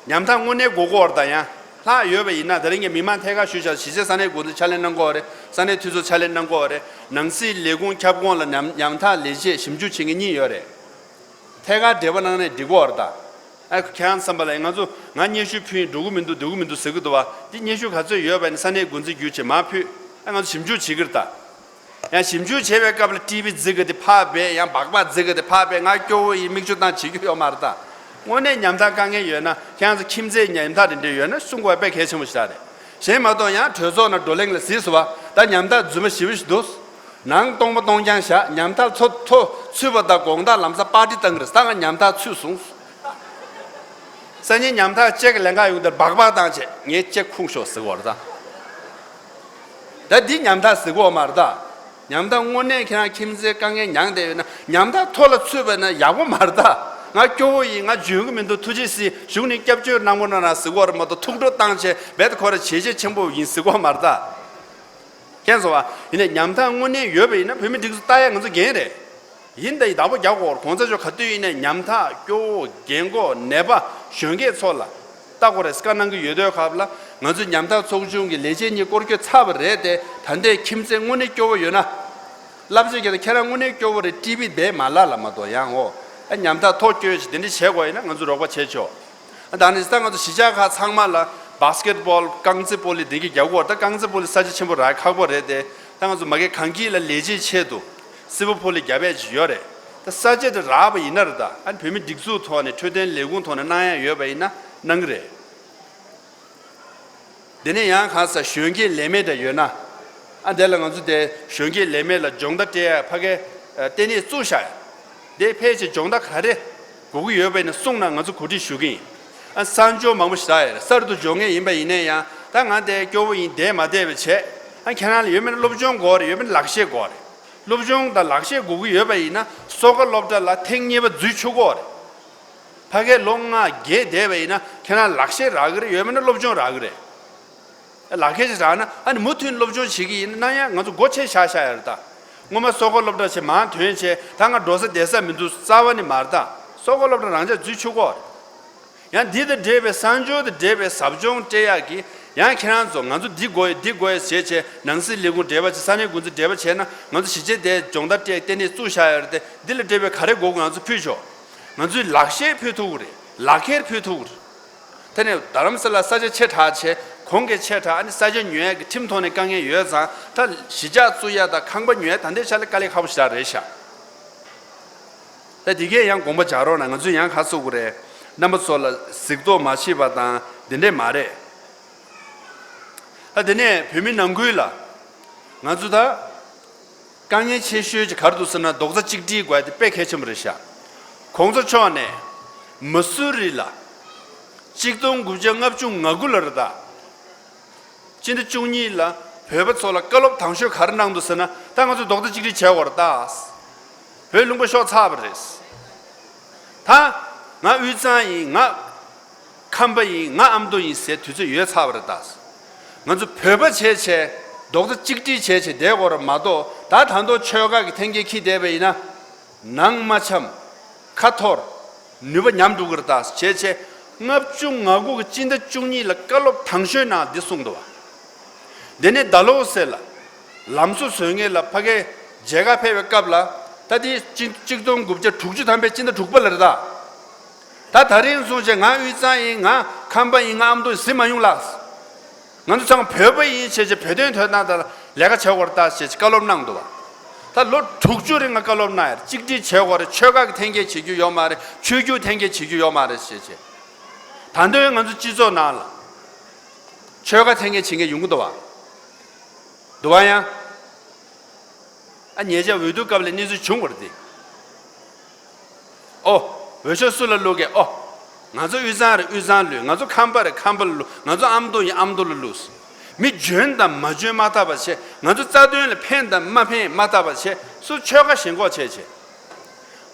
ཉམ་ཐག་དངོས་གནས་དགོས་ཀྱི་ཡོད་རེད་ད། ཡང་ལྷག་ཡོད་པ་ཡིན་ན་ད་རིང་གི་མི་མང་ཐད་ཀར་ཞུས་བཞག་གཞིས་བྱེས་ས་གནས་འགོ་འཛིན་ཕྱག་ལས་གནང་གི་ཡོད་རེད། ས་གནས་འཐུས་ཚོགས་ཕྱག་ལས་གནང་གི་ཡོད་རེད། ནང་སྲིད་ལས་ཁུངས་ཁྱབ་ཁོངས་ལ་ཉམ་ཉམ་ཐག་ལས་བྱེད་ཞིབ་འཇུག་བྱེད་མཁན་གཉིས་ཡོད་རེད། ཐད་ཀར་འབྲེལ་བ་གནང་ནས་འགྲིག་གི་ཡོད་རེད་ད། ཨ་ཁྱེད་རང་བསམ་པ་ལ་ང་ཚོ་ང་སྙན་ཞུ་ཕུལ་ཡིན། འགྲོ་གི་མི་འདུག་འགྲོ་གི་མི་འདུག་ཟེར་གི་འདུག་བ། འདི་སྙན་ཞུ་ག་ཚོད་ཡོད་པ་ཡིན་ན་ས་གནས་འགོ་འཛིན་བརྒྱུད་བྱས་མར་ཕུལ། ཨ་ང་ཚོ་ཞིབ་འཇུག་བྱེད་ཀྱི་རེད་ད། ཡང་ཞིབ་འཇུག་བྱེད་པའི་སྐབས་ལ་ཊི་བི་རྫིག་གི་དེ་ཕར་སྦས། ཡང་སྦག་སྦག་རྫིག་གི་དེ་ཕར་སྦས། ང་སྐྱོ་བོ་ཡིན། མིག་ཆུ་བཏང་བྱེད་རྒྱུ་ཡོད་མ་རེད་ད། དངོས་གནས་ཉམ་ཐག་དཀའ་ངལ་ཡོད་ན། ཁྱེད་རང་ཚོ་ཁྱིམ་མཚེས་ཉམ་ཐག་དེ་འདྲ་ཡོད་ན་གསུང་དགོས་པ་དཔེ་གལ་ཆེན་པོ་ཞིག་རེད། གཞན་མ་གཏོགས་ཡང་གྲོས་ཚོགས་ནང་བགྲོ་གླེང་ལ་གཟིགས་སོང་བ། ད་ཉམ་ཐག་རྫུན་མ་ཞེ་པོ་ཞིག་འདུག་ནང་སྟོང་པ་སྟོང་རྐྱང་བཞག་ཉམ་ཐག་ཚོ་ཐོ་ཚུད་པ་དང་དགོང་དག་ལམ་སང་པར་ཊི་བཏང་གི་རེད། ད་ང་ཉམ་ཐག་ཚུད་སོང་། སང་ཉིན་ཉམ་ཐག་གཅིག་གི་ལས་ཀ་ཡོང་དུས་སྦག་སྦག་བཏང་བྱས་ངའི་གཅིག་ཁུངས་ཤོག་ཟེར་གི་ཡོད་རེད་ད། ད་འདི་ཉམ་ཐག་ཟེར་གི་ཡོད་མ་རེད་ད། ཉམ་ཐག་དངོས་གནས་ཁྱེད་རང་ཁྱིམ་མཚེས་དཀའ་ངལ་མྱངས་བསྡད་ཡོད་ན་ཉམ་ཐག་ཐོ་ལ་ཚུད་པ་ན་ཡག་པོ་མ་རེད་ད། ང་སྐྱོ་བོ་ཡིན། ང་འཇོན་གི་མི་འདུག་ཐུགས་རྗེ་གཟིགས། གཞུག་ནས་སྐྱབས་བཅོལ་གནང་རོགས་གནང་ཟེར་གི་ཡོད་རེད་མ་གཏོགས་ཐུགས་སྤྲོ་བཏང་བྱས་རྦད་དེ་ཁོ་རང་བྱས་རྗེས་ཆེན་པོ་ཡིན་ཟེར་གི་ཡོད་མ་རེད་ད། མཁྱེན་སོང་བ། ཡིན་ནའི་ཉམ་ཐག་དངོས་གནས་ཡོད་པ་ཡིན་ན་བོད་མི་སྒྲིག་འཛུགས་ལྟ་ཡ་ང་ཚོ་འགན་རེད། ཡིན་ད་ཡིན་བདག་པོ་རྒྱག་དགོས་རེད། གོང་ས་མཆོག་ག་དུས་ཡིན་ནའི་ཉམ་ཐག་སྐྱོ་བོ་རྒན་གོག་ནད་པ་གཞོན་སྐྱེས་ཚོ་ལ་ལྟ་དགོས་རེད་བཀའ་གནང་གི་ཡོད་དུས་སྐབས་ལ། ང་ཚོས་ཉམ་ཐག་ཚོགས་ཆུང་གི་ལས་བྱེད་གཉིས་སྐོར་སྐྱོད་ཚར་བ་རེད་དེ། ད་ལྟའི་ཁྱིམ་མཚེས་དངོས་གནས་སྐྱོ་བོ་ཡོད་ན། བསླབ་བྱ་རྒྱག་ད་ཁྱེད་རང་དངོས་གནས་སྐྱོ་བོ་རེད། ཊི་བི་སྦས་མ་ལབ་ལ་མ་གཏོགས་ཡང་འོ། ཨ་ཉམ་ཐག་ཐོ་སྐྱོ་ཡོད་ཅིག་དེ་འདྲ་བྱེད་དགོས་ཡིན་ན་ང་ཚོས་རོགས་པ་བྱེད་ཆོག་ཨ་ད་ནི་ད་ང་ཚོ་གཞིས་ཆགས་ཁག་ཚང་མ་ལ་བྷ་སི་ཀེ་ཊི་བྷོལ་རྐང་རྩེད་སྤོ་ལོ་འདི་གི་རྒྱག་གི་ཡོད་རེད། ད་རྐང་རྩེད་སྤོ་ལོ་ས་ཆ་ཆེན་པོ་རག་ཁག་པོ་རེད་དེ། ད་ང་ཚོ་མ་གི་གངས་སྐྱིད་ལ་ལས་བྱེད་ཆེད་དུ་སིལ་བུ་སྤོ་ལོ་རྒྱབ་ཡས་ཅིག་ཡོད་རེད། ད་ས་ཆ་དེ་རག་པ་ཡིན་ན་རེད་ད། ཨ་ནི་བོད་མི་སྒྲིག་འཛུགས་ཐོག་ནས་འཕྲོད་བསྟེན་ལས་ཁུངས་ཐོག་ནས་གནང་ཡ་ཡོད་པ་ཡིན་ན་གནང་གི་རེད། དེ་ནས་ཡང་གང་ཟག་གཞོན་སྐྱེས་ལས་མེད་འདྲ་ཡོད་ན། ཨ་དེ་ལ་ང་ཚོ་དེ་གཞོན་སྐྱེས་ལས་མེད་ལ་སྦྱོང་བརྡར་སྤྲད་ཡ་ཕ་གའི་ལྟེ་གནས་བཙུགས་བཞག་ཡ། དེ་ཕལ་ཆེར་སྦྱོང་བརྡར་ག་རེ་དགོས་ཀྱི་ཡོད་པ་ཡིན་ན་གསུངས་ན་ང་ཚོ་གོ་སྒྲིག་ཞུ་གི་ཡིན། ཨ་གསར་འབྱོར་མང་པོ་ཞིག་རག་ཡ་རེད། གསར་དུ་འབྱོར་མཁན་ཡིན་པ་ཡིན་ནའི་ཡང་ད་ང་དེ་སྐྱོ་བོ་ཡིན་བསྡད་མ་བསྡད་པ་བྱས། ཨ་ཁྱེད་རང་ལ་ཡོད་མེད་ན་སློབ་སྦྱོང་དགོས་རེད། ཡོད་མེད་ན་ལག་ཤེས་དགོས་རེད། སློབ་སྦྱོང་དང་ལག་ཤེས་དགོས་ཀྱི་ཡོད་པ་ཡིན་ན་གསོལ་ཁ་སློབ་གྲྭ་ལ་ཐེངས་གཉིས་པ་འཛུལ་ཆོག་གི་རེད། ཕ་གིར་ལོ་ལྔ་བརྒྱད་བསྡད་པ་ཡིན་ན་ཁྱེད་རང་ལག་ཤེས་རག་གི་རེད། ཡོད་མེད་ན་སློབ་སྦྱོང་རག་གི་རེད། ལག་ཁྱེར་ཞིག་རག་ན་ཨ་ནི་མུ་མཐུད་སློབ་སྦྱོང་བྱེད་ཀྱི་ཡིན་ན་ཡང་ང་ཚོ་སྒོ་ཕྱེ་བཞག་བཞག་ཡ་རེད་ད། སྔོན་མ་གསོལ་ཁ་སློབ་གྲྭ་ཆེ་མང་ཐོན་བྱས་ད་ང་འགྲོ་ས་བསྡད་ས་མི་འདུག་རྩ་བ་ནས་མ་རེད་ད། གསོལ་ཁ་སློབ་གྲྭ་རང་འཇགས་འཛུལ་ཆོག་གོ། ཡང་འདི་དང་འབྲེལ་བའི་གསར་འབྱོར་དང་འབྲེལ་བའི་ཟབ་སྦྱོང་སྤྲད་ཡག་གི་ཡང་ཁྱེད་རང་ཚོ་ང་ཚོ་འདི་དགོས་ཡོད་འདི་དགོས་ཡོད་ཟེར་བྱས་ནང་སྲིད་ལས་ཁུངས་འབྲེལ་བ་བྱས། ས་གནས་འགོ་འཛིན་འབྲེལ་བ་བྱས་ན་ང་ཚོ་གཞིས་བྱེས་དེ་སྦྱོང་བརྡར་སྤྲད་ལྟེ་གནས་བཙུགས་བཞག་ཡོད་རེད་དེ། འདི་ལ་འབྲེལ་བའི་ག་རེ་དགོས་དགོས་ང་ཚོ་ཕུལ་ཆོག་ང་ཚོས་ལག་ཤེས་ཕུལ་ཐུབ་ཀྱི་རེད། ལག་ཁྱེར་ཕུལ་ཐུབ་ཀྱི་རེད། དེ་ནས་རྡ་རམ་ས་ལ་ས་ཆ་ཆེ་དྲགས་བྱས་གོང་གི་ཆེ་དྲགས། ཨ་ནི་ས་ཆ་ཉོ་ཡག་གི་ཁྲིམས་ཐོག་ནས་དཀའ་ངལ་ཡོད་ཙང་ད་གཞིས་ཆགས་བཙུགས་ཡག་དང་ཁང་པ་ཉོ་ཡག་ད་ལྟའི་ཆ་ལ་དཀའ་ལས་ཁག་པོ་ཞེ་དྲག་རེད་ཤག་ད་འདི་གས་ཡང་དགོངས་པ་འཇགས་རོགས་གནང་། ང་ཚོས་ཡང་ཁ་གསོ་དགོས་རེད། རྣམ་པ་ཚོ་ལ་གཟིགས་རྟོག་མ་བྱེད་པ་དང་འདི་འདྲས་མ་རེད། ད་དེ་ནས་བོད་མི་ནང་ཁུལ་ལ་ང་ཚོ་ད། དཀའ་ངལ་ཆེ་ཤོས་ཅིག་ག་རེ་འདུག་ཟེར་ན་རྡོག་རྩ་གཅིག་སྒྲིལ་དགོས་ཡ་དེ་དཔེ་གལ་ཆེན་པོ་རེད་ཤག་གོང་ས་མཆོག་ནས་མ་སུ་རི་ལ་གཅིག་སྟོང་དགུ་བརྒྱ་ལྔ་བཅུ་ང་དགུ་ལ་རེད་ད། སྤྱི་ཟླ་བཅུ་གཉིས་ལ་བོད་པ་ཚོ་ལ་བཀའ་སློབ་དང་ཤོས་ག་རེ་གནང་འདུག་ཟེར་ན་ད་ང་ཚོ་རྡོག་རྩ་གཅིག་སྒྲིལ་བྱས་པ་རེད་ད། བོད་ལུང་པ་ཤོར་ཚར་བ་རེད། ད་ང་དབུས་གཙང་ཡིན། ང་ཁམས་པ་ཡིན། ང་ཨ་མདོ་ཡིན་ཟེར་དུས་ཚོད་ཡོལ་ཚར་བ་རེད་ད། ང་ཚོ་བོད་པ་བྱས་བྱས་རྡོག་རྩ་གཅིག་སྒྲིལ་བྱས་བྱས་བསྡད་དགོས་རེད་མ་གཏོགས། ད་ད་དུང་ཆོལ་ཁ་གི་འཐེན་འཁྱེར་འཁྱེར་བསྡད་པ་ཡིན་ན། ནང་མ་འཆམ། ཁ་འཐོར། ནུས་པ་ཉམས་འགྲོ་གི་རེད་ད་བྱས་བྱས། ལྔ་བཅུ་ང་དགུ་གི་སྤྱི་ཟླ་བཅུ་གཉིས་ལ་བཀའ་སློབ་དང་ཤོས་ནང་འདི་གསུངས་འདུག་བ། དེ་ནས་ཌལ་ཧོ་སི་ལ་ལམ་བཟོ་བཟོ་མཁན་ལ་ཕ་གིར་མཇལ་ཁ་ཕེབས་པའི་སྐབས་ལ། ད་དེ་གཅིག་གཅིག་སྟོང་དགུ་བརྒྱ་དྲུག་ཅུ་ཐམ་པའི་སྤྱི་ཟླ་དྲུག་པ་ལ་རེད་ད། ད་ད་རིང་སོང་བྱས་ང་དབུས་གཙང་ཡིན། ང་ཁམས་པ་ཡིན། ང་ཨ་མདོ་ཡིན་ཟེར་མ་ཡོང་ལགས། ང་ཚོ་ཚང་མ་བོད་པ་ཡིན་བྱས་བྱས་བོད་དོན་དོན་དག་ལ་ལས་ཀ་བྱེད་དགོས་རེད་ད་བྱས་བྱས་བཀའ་སློབ་གནང་འདུག་བ། ད་ལོ་དྲུག་ཅུ་རིང་ང་བཀའ་སློབ་གནང་ཡ་རེད། གཅིག་སྒྲིལ་བྱེད་དགོས་རེད། ཆོལ་ཁ་གི་འཐེན་འཁྱེར་བྱེད་རྒྱུ་ཡོད་མ་རེད། ཆོས་བརྒྱུད་འཐེན་འཁྱེར་བྱེད་རྒྱུ་ཡོད་མ་རེད་ཞེས་བྱས། ད་དུང་ང་ཚོ་སྤྱི་ཚོགས་ནང་ལ་ཆོལ་ཁ་འཐེན་འཁྱེར་བྱེད་མཁན་ཡོང་གི་འདུག་བ། འདུག་བ་ཡང་། ཨ་ཉེ་ཆར་འོས་བསྡུ་སྐབས་ལ་གནས་ཚུལ་བྱུང་བ་རེད་དེ། ཨོ། འོས་ཤོག་སུ་ལ་བླུག་གས། ཨོ། ང་ཚོ་དབུས་གཙང་རེད། དབུས་གཙང་བླུགས། ང་ཚོ་ཁམས་པ་རེད། ཁམས་པ་ལ་བླུགས། ང་ཚོ་ཨ་མདོ་ཡིན། ཨ་མདོ་ལ་བླུགས། མི་འཇོན་དང་མ་འཇོན་མ་བལྟ་བར་བྱས། ང་ཚོ་རྩ་དོན་ལ་ཕན་དང་མ་ཕན་མ་བལྟ་བར་བྱས། སུ་ཆོལ་ཁ་ཞེན་ཁོག་བྱས་བྱས།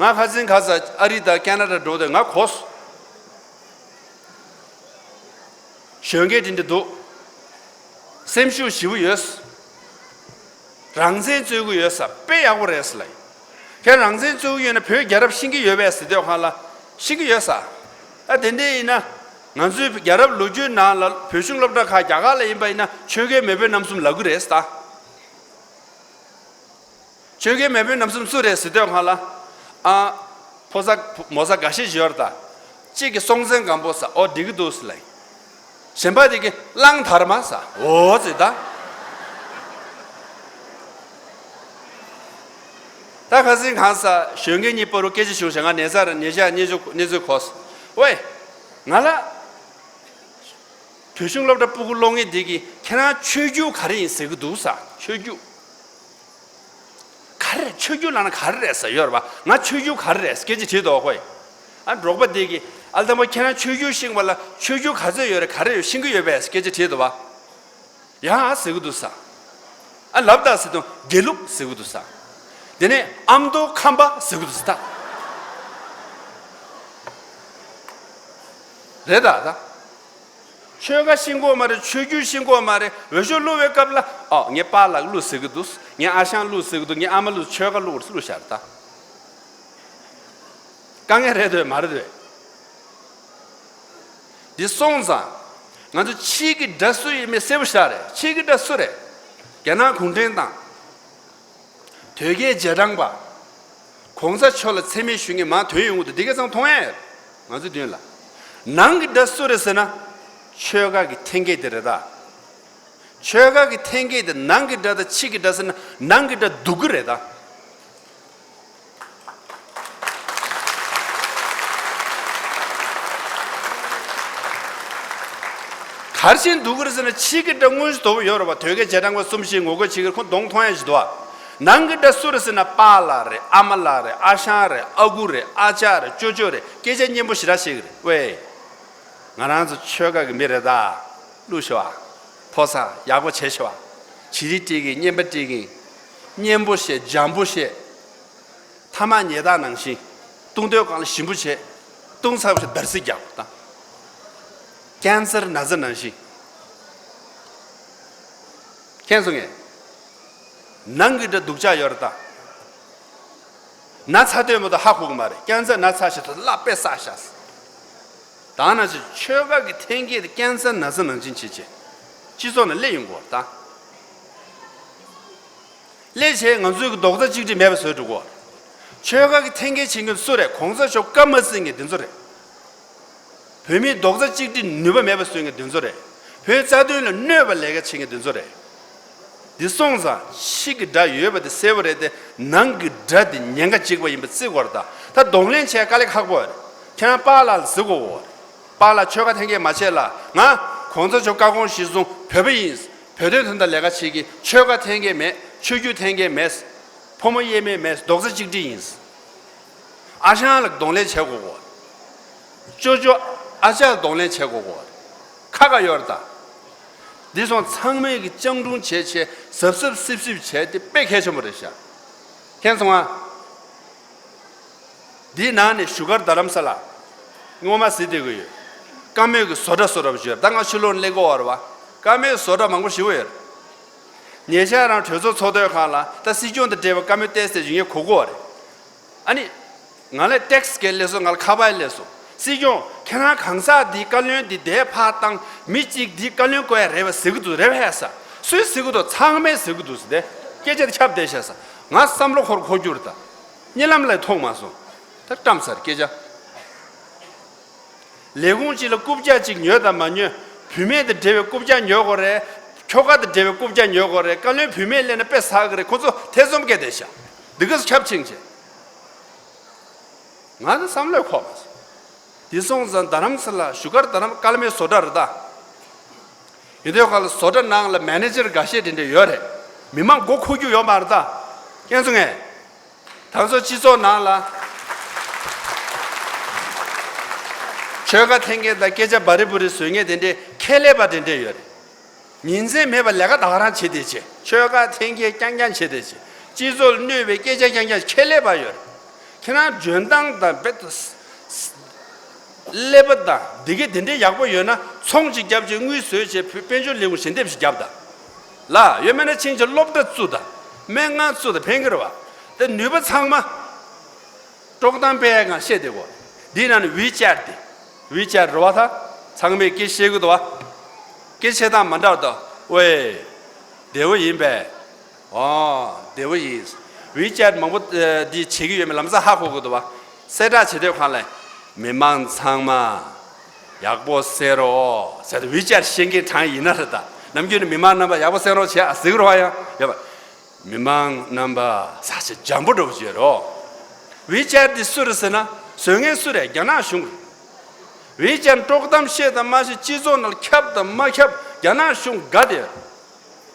ང་ཁ་སང་ཁ་སང་ཨ་རི་དང་ཁེ་ན་ཌ་འགྲོ་དུས་ང་གོ་སོང་། གཞོན་སྐྱེས་དེ་འདྲ་འདུག། སེམས་ཤུགས་ཞེ་པོ་ཡོད། རང་བཙན་རྩོད་ཀྱི་ཡོད་ས་དཔེ་ཡག་པོ་རེད་ཟེར་ལབ་ཡིན། ཁྱེད་རང་བཙན་རྩོད་ཀྱི་ཡོད་ན་བོད་རྒྱལ་རབས་ཤེས་ཀྱི་ཡོད་པས་ཟེར་དུས་སྒང་ལ། ཤེས་ཀྱི་ཡོད་ས། ཨ་དེ་འདྲ་ཡིན་ན། ང་ཚོའི་རྒྱལ་རབས་ལོ་རྒྱུས་ནང་ལ་བོད་གཞུང་སློབ་གྲྭ་ཁག་རྒྱ་གར་ལ་ཡིན་པ་ཡིན་ན་ཆོས་རྒྱལ་མེས་དབོན་རྣམ་གསུམ་ལབ་ཀྱི་རེད་ཟེར་ད། ཆོས་རྒྱལ་མེས་དབོན་རྣམ་གསུམ་སུ་རེད་ཟེར་དུས་སྒང་ལ། ཨ། ཕོ་གསར་མོ་གསར་འགའ་ཤས་ཤིག་ཡོད་རེད་ད། གཅིག་གིས་སྲོང་བཙན་སྒམ་པོ་ཟེར། ཨོ་འགྲིག་གི་འདུག་ཟེར་ལབ་ཡིན། གཞན་པ་དེ་གིས་གླང་དར་མ་ཟེར། ཨོ་ཟེར་ད། ད་ཁ་སང་ཁ་སང་གཞོན་སྐྱེས་གཉིས་བར་དུ་སྐད་ཆ་བྱུང་ཞེས་ང་ཉེ་ཆར་ཉེ་ཆར་གནས་ཚུལ་གནས་ཚུལ་གོ་སོང་། ཝེ། ང་ལ། བོད་གཞུང་སློབ་གྲྭ་སྤུ་གུ་སློབ་མཁན་དེ་གིས་ཁྱེད་རང་ཆོས་བརྒྱུད་ག་རེ་ཡིན་ཟེར་གི་འདུག་ཟེར། ཆོས་བརྒྱུད་ག་རེ་རེད། ཆོས་བརྒྱུད་ལབ་ན་ག་རེ་རེད་ཟེར་ཡོད་རེད་པ། ང་ཆོས་བརྒྱུད་ག་རེ་རེད་སྐད་ཆ་དྲིས་འདུག་ཁོས། ཨ་འབྲོག་པ་དེ་གིས་ཨ་ལྟ་མོ་ཁྱེད་རང་ཆོས་བརྒྱུད་ཤེས་པ་ལ་ཆོས་བརྒྱུད་ག་ཚོད་ཡོད་རེད། ག་རེ་ཡོད་ཤེས་ཀྱི་ཡོད་པས་སྐད་ཆ་དྲིས་འདུག་པ། ཡ་ཟེར་གི་འདུག་ཟེར། ཨ་ལབ་དང་ཟེར་དུས་དགེ་ལུགས་ཟེར་གི་འདུག་ཟེར། དེ་ནས་ཨ་མདོ་ཁམས་པ་ཟེར་གི་འདུག་ཟེར་ད། རེད་ད་ད། ཆོལ་ཁ་ཤེས་ཀྱི་ཡོད་མ་རེད། ཆོས་བརྒྱུད་ཤེས་ཀྱི་ཡོད་མ་རེད། འོས་ཤོག་བླུག་པའི་སྐབས་ལ། ཨོ་ངའི་པཱ་ལགས་བླུགས་ཟེར་གི་འདུག། ངའི་ཨ་ཞང་བླུགས་ཟེར་གི་འདུག། ངའི་ཨ་མ་བླུགས། ཆོལ་ཁ་བླུགས་བླུགས་བཞག་རེད་ད། དཀའ་ངལ་རེད་འདོད་མ་རེད་འདོད། འདི་སོང་ཙང་། ང་ཚོ་ཕྱིའི་གི་དགྲ་སུ་ཡིན་མིན་གསལ་པོ་ཞིག་རེད། ཕྱིའི་གི་དགྲ་སུ་རེད། རྒྱ་ནག་གུང་ཁྲན་ཏང་། དོལ་རྒྱལ་རྗེས་འབྲང་པ། གོང་ས་མཆོག་ལ་མཚན་སྨད་ཞུ་མཁན་མང་དོན་ཡོང་གི་འདུག། འདི་ག་ཚང་མཐོང་ཡ་ཡོད། ང་ཚོའི་མདུན་ལ། ནང་གི་དགྲ་སུ་རེད་ཟེར་ན། ཆོལ་ཁ་གི་འཐེན་འཁྱེར་དེ་རེད་ད། ཆོལ་ཁ་གི་འཐེན་འཁྱེར་དེ་ནང་གི་དགྲ་དང་ཕྱི་གི་དགྲ་ཟེར་ན་ནང་གི་དགྲ་སྡུག་གི་རེད་ད། ག་རེ་བྱས་ནས་སྡུག་གི་རེད་ཟེར་ན། ཕྱི་གི་དགྲ་དངོས་སུ་དོ་པོ་ཡོད་རེད་པ། དོལ་རྒྱལ་རྗེས་འབྲང་པ་གསུམ་བཞི་ངོ་རྒོལ་བྱེད་ཀྱི་རེད། ཁོ་གདོང་མཐོང་ཡ་ཞིག་འདུག་ཨ། ནང་གི་དགྲ་སུ་རེད་ཟེར་ན། པཱ་ལགས་རེད། ཨ་མ་ལགས་རེད། ཨ་ཞང་རེད། ཨ་ཁུ་རེད། ཨ་ཅག་རེད། ཅོ་ཅོ་རེད། སྐད་ཆ་སྙན་པོ་ཞེ་དྲག་བཤད་ཀྱི་རེད། ཝེ། ང་རང་ཚོ་ཆོལ་ཁ་གི་མི་རེད་ད། བླུགས་ཤོག་ཨ། ཕོ་གསར་ཡག་པོ་བྱས་ཤོག་ཨ། བྱི་རིལ་སྤྲད་གིན་རྔན་པ་སྤྲད་གིན། སྙན་པོ་བཤད། འཇམ་པོ་བཤད། ཐ་མག་ཉལ་ཐ་ནང་བཞིན། བཏུང་དུས་སྒང་ལ་ཞིམ་པོ་བྱས། བཏུང་ཚར་བ་ཞིག་འདར་སིག་རྒྱག་དང་། ཀན་སར་ན་ཚ་ནང་བཞིན། མཁྱེན་སོང་ངས། ནང་གི་དགྲ་སྡུག་ཅག་ཡོད་རེད་ད། ན་ཚ་དུས་མ་གཏོགས་ཧ་གོ་གི་མ་རེད། ཀན་སར་ན་ཚ་ཞིག་ཐོག་ལ་དཔེ་བསགས་ཤག། དེ་ནང་བཞིན་ཆོལ་ཁ་གི་འཐེན་འཁྱེར་དེ་ཀན་སར་ན་ཚ་ནང་བཞིན་བྱེད་བྱེད། སྤྱི་ཚོགས་ནང་སླེབས་ཡོང་གི་ཡོད་རེད་ད། སླེབས་བྱས་ང་ཚོའི་གི་རྡོག་རྩ་གཅིག་སྒྲིལ་མེད་པ་བཟོས་འགྲོ་གི་ཡོད། ཆོལ་ཁ་གི་འཐེན་འཁྱེར་བྱེད་མཁན་སུ་རེད། གོང་ས་མཆོག་བཀའ་མ་བརྩི་མཁན་དེ་ཚོ་རེད། བོད་མིའི་རྡོག་རྩ་གཅིག་སྒྲིལ་ནུས་པ་མེད་པ་བཟོ་མཁན་དེ་ཚོ་རེད། བོད་རྩ་དོན་ལ་གནོད་པ་ལས་ཀ་བྱེད་མཁན་དེ་ཚོ་རེད། འདི་སོང་ཙང་ཕྱི་གི་དགྲ་ཡོད་པ་དེ་གསལ་པོ་རེད་དེ། ནང་གི་དགྲ་དེ་ཉེན་ཁ་གཅིག་པ་ཡིན་པ་བརྩི་དགོས་རེད་ད། ད་གདོང་ལེན་བྱས་དཀའ་ལས་ཁག་པོ་རེད། ཁྱེད་རང་པཱ་ལགས་ལ་གཟིགས་དགོས་རེད། པཱ་ལགས་ཆོལ་ཁ་འཐེན་འཁྱེར་མ་བྱེད་ལ། ང་གོང་ས་མཆོག་བཀའ་དགོངས་གཞིར་བཟུང་བོད་པ་ཡིན། བོད་དོན་དོན་དག་ལས་ཀ་བྱེད་ཀྱི། ཆོལ་ཁ་འཐེན་འཁྱེར་མེད། ཆོས་བརྒྱུད་འཐེན་འཁྱེར་མེད། ཕོ་མོ་དབྱེར་མེད་མེད། རྡོག་རྩ་གཅིག་སྒྲིལ་ཡིན། ཨ་ཞང་ལ་གདོང་ལེན་བྱེད་དགོས་གོ། ཅོ་ཅོ་ཨ་ཅག་ལ་གདོང་ལེན་བྱེད་དགོས་གོ། ཁ་ཁ་ཡོད་རེད་ད། འདི་སོང་ཚང་མས་ཀྱི་སྤྱང་གྲུང་བྱས་བྱས། གཟབ་གཟབ་སིབ་སིབ་བྱས་ཏེ་དཔེ་གལ་ཆེན་པོ་རེད་ཤག། མཁྱེན་སོང་ང་། འདིའི་ནང་ནས་བཞུགས་སྒར་རྡ་རམ་ས་ལ། སྔོན་མ་གཟིགས་བསྡད་ཀྱི་ཡོད། བཀའ་མོལ་གྱི་བཟོ་གྲྭ་བཟོ་གྲྭ་བརྗོད། ད་ང་ཕྱི་ལོགས་སླེབས་ཀྱི་ཡོད་རེད་བ། བཀའ་མོལ་བཟོ་གྲྭ་མང་པོ་ཞེ་པོ་ཡོད་རེད། ཉེ་ཆར་རང་གྲོས་ཚོགས་ཚོགས་དུས་སྒང་ལ་ད་སྲིད་སྐྱོང་དང་འབྲེལ་བའི་བཀའ་མོལ་བལྟས་ཚེ་ངས་གོ་གི་ཡོད་རེད། ཨ་ནི། ང་ལ་ཊེག་སི་ག་སླེབས་སོང་། ང་ལ་ཁ་པར་སླེབས་སོང་། སྲིད་སྐྱོང་། ཁྱེད་རང་གང་ཟག་འདིའི་བཀའ་བློན་འདི་འདིར་ཕར་བཏང་། མི་གཅིག་འདིའི་བཀའ་བློན་བསྐོ་ཡ་རེད་པ་ཟེར་གྱི་འདུག། རེད་པས་ཟེར། སུས་ཟེར་གྱི་འདུག། ཚང་མས་ཟེར་གྱི་འདུག་ཟེར་ཏེ། སྐད་ཆ་དེ་ཁྱབ་བསྡད་ཤག་ཟེར། ང་བསམ་བློ་འཁོར་འཁོར་རྒྱུ་རེད་ད། གཉིད་ལམ་ལ་མཐོང་མ་སོང་། ད་བཀྲམ་ཚར་སྐད་ཆ། ལས་ཁུངས་གཅིག་ལ་རྐུབ་བཀྱག་གཅིག་ཉོས་དང་མ་ཉོས། བུད་མེད་དང་འབྲེལ་བའི་རྐུབ་བཀྱག་ཉོ་དགོས་རེད། ཁྱོ་ག་དང་འབྲེལ་བའི་རྐུབ་བཀྱག་ཉོ་དགོས་རེད། བཀའ་བློན་བུད་མེད་སླེབས་ན་དཔེ་བསགས་ཀྱི་རེད། ཁོ་ཚོ་ཐེ་ཚོམ་སྐྱེས་བསྡད་ཤག། འདི་གས་ཁྱབ་ཆེན་བྱས། ང་ནི་བསམ་བློས་འཁོར་མ་སོང་། དེ་སོང་ཙང་རྡ་རམ་ས་ལ་བཞུགས་སྒར་རྡ་རམ་ཀ་ལ་མའི་བཟོ་གྲྭ་རེད་ད། ཡིན་དུས་ཁ་ལ་བཟོ་གྲྭ་ནང་ལ་མེ་ནེ་ཇར་འགའ་ཤས་དེ་འདྲ་ཡོད་རེད། མི་མང་མགོ་འཁོར་རྒྱུ་ཡོད་མ་རེད་ད། མཁྱེན་སོང་ངས། ད་ཚོ་སྤྱི་ཚོགས་ནང་ལ་ཆོལ་ཁ་འཐེན་མཁན་དང་སྐད་ཆ་འབའ་རི་འབུ་རི་བཟོ་མཁན་དེ་འདྲའི་ཁྱད་ལས་པ་དེ་འདྲས་ཡོད་རེད། ཉིན་མཚན་མེད་པར་ལས་ཀ་ད་ག་རང་བྱེད་བསྡད་བྱས། ཆོལ་ཁ་འཐེན་མཁན་རྐྱང་རྐྱང་བྱེད་བསྡད་བྱས། སྤྱི་ཚོགས་ལ་གནོད་པའི་སྐད་ཆ་རྐྱང་རྐྱང་ཁྱད་ལས་པ་ཡོད་རེད། ཁྱེད་རང་འཇོན་ཐང་དང་རྦད་དེ་ཀླད་པ་དང་བདེ་སྐྱིད་དེ་འདྲའི་ཡག་པོ་ཡོད་ན་ཚོང་ཅིག་བརྒྱབ་བྱས་དངུལ་བཟོས་བྱས་དཔལ་འབྱོར་ལས་ཁུངས་ཞལ་འདེབས་ཤིག་བརྒྱབ་དང་། ལ་ཡོད་མེད་ན་ཕྱིན་ཆད་སློབ་གྲྭ་བཙུགས་དང་། སྨན་ཁང་བཙུགས་དང་ཕན་གི་རེད་བ། དེ་ནུས་པ་ཚང་མ་དཀྲོག་གཏམ་སྤེལ་ཡག་སྒང་བཤད་བསྡད་དགོས། འདི་ནང་ནས་ཝི་ཅེཊ་དེ། ཝི་ཅེཊ་རེད་བ་ད། ཚང་མས་སྐད་བཤད་གི་འདུག་བ། སྐད་བཤད་སྟངས་མ་འདྲ་བ་འདུག་ཝེ། བདེ་བོ་ཡིན་པས། ཨོ། བདེ་བོ་ཡིན། ཝི་ཅེཊ་མང་པོ་ཨ་འདི་བྱེད་ཀྱི་ཡོད་མེད་ལམ་སང་ཧ་གོ་གི་འདུག་བ། གསལ་བསྒྲགས་བྱེད་དུས་སྒང་ལ། མི་མང་ཚང་མ་ཡག་པོ་གསན་རོགས་ཟེར་ཝི་ཅེཊ་ཤེས་མཁན་གྲངས་ཡིན་ན་རེད་ད། ནམ་རྒྱུན་ནས་མི་མང་རྣམ་པ་ཡག་པོ་གསན་རོགས་བྱེད་ཨ་ཟེར་གི་རེད་བ། ཡང་ཡོད་པ། མི་མང་རྣམ་པ་ཟེར་བྱས་འཇམ་པོ་འདྲ་བོ་བྱས་རོགས། ཝི་ཅེཊ་འདི་སུ་རེད་ཟེར་ན་བཟོ་མཁན་སུ་རེད། རྒྱ་ནག་གཞུང་རེད། ཝི་ཅེཊ་དཀྲོག་གཏམ་བཤད་དང་མ་བཤད་སྤྱི་ཚོགས་ནང་ཁྱབ་དང་མ་ཁྱབ་རྒྱ་ནག་གཞུང་དགའ་བསྡད།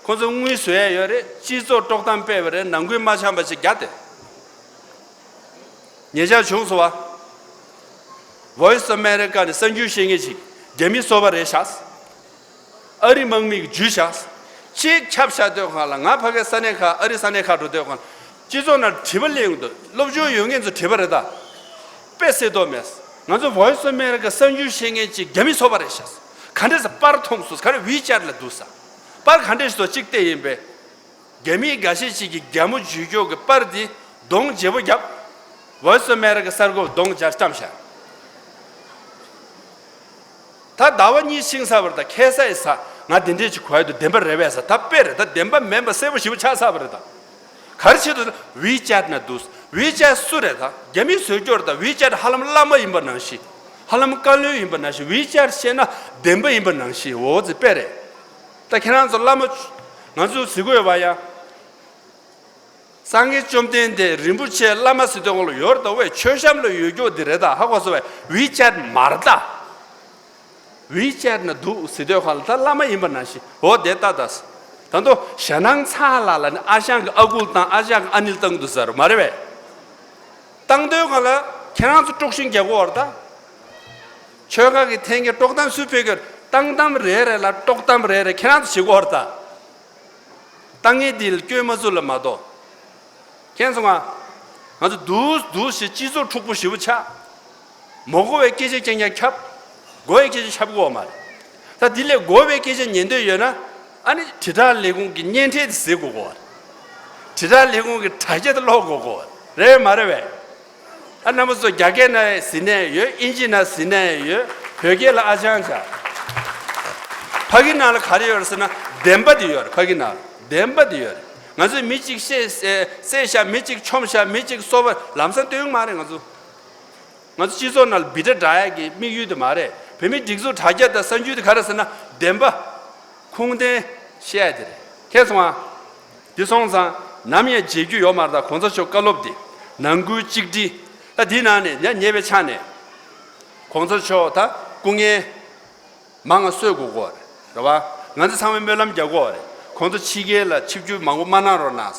ཁོ་ཚོ་དངུལ་བཟོ་ཡས་ཡོད་རེད། སྤྱི་ཚོགས་དཀྲོག་གཏམ་སྤེལ་བ་རེད། ནང་ཁུལ་མ་འཆམ་པ་ཞིག་རྒྱག་སྟེ། ཉེ་ཆར་བྱུང་སོང་བ། Voice of America ནས་གསར་འགྱུར་བཤད་མཁན་ཞིག་རྒྱ་མི་སོ་པ་རེད་ཤག་ཨ་རི་དམག་མི་གིས་འཇུས་ཤག་གཅིག་ཁྱབ་བཞག་སྡོད་སྒང་ལ་ང་ཕ་གིའི་ས་གནས་ཁག་ཨ་རི་ས་གནས་ཁག་འགྲོ་སྡོད་སྒང་ལ་སྤྱི་ཚོགས་ནང་དྲི་བ་སླེབས་ཡོང་དུས་སློབ་སྦྱོང་ཡོད་མཁན་ཚོ་དྲི་བ་རེད་ད། དཔེ་སྲིད་དོ་མེད། ང་ཚོ་Voice of America གསར་འགྱུར་བཤད་མཁན་གཅིག་རྒྱ་མི་སོ་པ་རེད་ཤག་ག་འདྲས་སེ་པར་མཐོང་སོང་། ག་རེ་ཝི་ཅེཊ་ལ་འདུག་ས། པར་ག་འདྲས་སེ་གཅིག་བལྟས་ཡིན་པས། རྒྱ་མིའི་འགའ་ཤས་ཤིག་གིས་རྒྱ་མོ་འཇུས་སྐྱོར་གྱི་པར་འདི་གདོང་བརྗེ་པོ་བརྒྱབ། Voice of America གསར་འགོད་གདོང་བརྗེ་བཏང་ཤག་ད་ཟླ་བ་གཉིས་ཕྱིན་ཚར་བ་རེད་ད། ཁ་སང་ཡིན་ས། ང་དེ་འདྲས་ཅིག་གོ་ཡ་འདུག་བདེན་པ་རེད་པས་ས། ད་དཔེ་རེད་ད། བདེན་པ་མིན་པ་གསལ་པོ་ཞེ་པོ་ཆགས་ཚར་བ་རེད་ད། ག་རེ་བྱེད་དུ་ཝི་ཅེཊ་ནང་འདུག་ཝི་ཅེཊ་སུ་རེད་ད། རྒྱ་མིས་བཟོས་སྐྱོར་ད། ཝི་ཅེཊ་ཧ་ལམ་བླ་མ་ཡིན་པ་ནང་བཞིན། ཧ་ལམ་བཀའ་བློན་ཡིན་པ་ནང་བཞིན། ཝི་ཅེཊ་བཤད་ན་བདེན་པ་ཡིན་པ་ནང་བཞིན། འོ་ཙི་དཔེ་རེད། ད་ཁྱེད་རང་ཚོ་བླ་མ། ང་ཚོ་གཟིགས་དགོས་པ་ཡ། སངས་རྒྱས་བཅོམ་ལྡན་འདས་རིན་པོ་ཆེ་བླ་མ་ཟེར་དུས་སྒང་ལ་ཡོད་རེད་ད། ཝེ་མཆོད་བཤམས་ལ་ཡོད་རྒྱུ་འདི་རེད་ད། ཧ་གོ་སོང་ཝེ། ཝི་ཅེཊ་མ་རེད་ད། ཝི་ཅེཊ་ནང་འདུག་ཟེར་དུས་སྒང་ལ་ད་བླ་མ་ཡིན་པ་ནང་བཞིན། འོ་དེ་ལྟ་ད། ད་དུང་ཞྭ་ནང་ཚ་ལ་ལ་ནི་ཨ་ཞང་གི་ཨ་ཁུ་བཏང་། ཨ་ཞང་གི་ཨ་ནེ་བཏང་འདུག་ཟེར་མ་རེད་པས། བཏང་དུས་སྒང་ལ་ཁྱེད་རང་ཚོ་དཀྲུག་ཤིང་རྒྱག་གི་ཡོད་རེད་ད། ཆོལ་ཁ་གི་འཐེན་གྱི་དཀྲོག་གཏམ་སུས་སྤེལ་གྱི་རེད། བཏང་གཏམ་རེ་རེ་ལ་དཀྲོག་གཏམ་རེ་རེ་ཁྱེད་རང་ཚོ་བྱེད་ཀྱི་ཡོད་རེད་ད། ད་ངས་འདི་ལ་སྐྱོན་མ་བཙུགས་ལ་མ་གཏོགས། མཁྱེན་སོང་ང་། ང་ཚོ་འདུག་འདུག་ཞེས་སྤྱི་ཚོགས་འཁྲུག་པོ་ཞེ་པོ་ཆགས། མ་དགོས་པའི་སྐད་ཆ་རྐྱང་རྐྱང་ཁྱབ། དགོས་པའི་སྐད་ཆ་ཁྱབ་ཀྱི་ཡོད་མ་རེད། ད་འདི་ལས་དགོས་པའི་སྐད་ཆ་ཉན་འདོད་ཡོད་ན། ཨ་ནི་དྲིལ་བསྒྲགས་ལས་ཁུངས་ཀྱི་བརྙན་འཕྲིན་དེ་གཟིགས་དགོས་ཀྱི་ཡོད་རེད། དྲིལ་བསྒྲགས་ལས་ཁུངས་ཀྱི་དྲ་རྒྱ་དེ་ཀློག་དགོས་ཀྱི་ཡོད་རེད། རེད་མ་རེད་པས། ཨ་རྣམ་པ་ཚོ་རྒྱ་སྐད་ནང་གཟིགས་ནའི་ཡོད། ཨིན་ཇི་ནང་གཟིགས་ནའི་ཡོད། བོད་སྐད་ལ་ཨ་ཅང་བྱ། ཕ་གི་ནང་ལ་ག་རེ་ཡོད་རེད་ཟེར་ན་བདེན་པ་དེ་ཡོད་རེད། ཕ་གི་ནང་ལ་བདེན་པ་དེ་ཡོད་རེད། ང་ཚོས་མི་གཅིག་བསད་བསད་བཞག་མི་གཅིག་བཅོམ་བཞག་མི་གཅིག་གསོད་པ་ལམ་སང་སྟོན་གྱི་མ་རེད། ང་ཚོ་ང་ཚོ་སྤྱི་ཚོགས་ནང་ལ་བི་ཏྲ་བསྒྲག་ཡག་གི་དམིགས་ཡུལ་དེ་མ་རེད། བོད་མིའི་སྒྲིག་འཛུགས་དྲ་རྒྱ་དང་གསར་འགྱུར་དེ་ག་རེ་ཟེར་ན་བདེན་པ་ཁུངས་ལྡན་བཤད་ཡ་དེ་རེད། མཁྱེན་སོང་ང་། དེ་སོང་ཙང་ནམ་ཡང་བརྗེད་རྒྱུ་ཡོད་མ་རེད། ད་གོང་ས་མཆོག་བཀའ་སློབ་འདི་ནང་ཁུལ་གཅིག་སྒྲིལ། ད་འདི་ནང་ནས་ཉ་ཉེ་བའི་ཆ་ནས་གོང་ས་མཆོག་ད་སྐུ་ངལ་མང་ང་གསོ་དགོས་ཀྱི་ཡོད་རེད་པ། ང་ཚོ་ཚང་མས་སྨོན་ལམ་རྒྱག་དགོས་པ་རེད། གོང་ས་མཆོག་ཕྱི་རྒྱལ་ལ་ཆིབས་བསྒྱུར་མང་པོ་མ་གནང་རོགས་གནང་།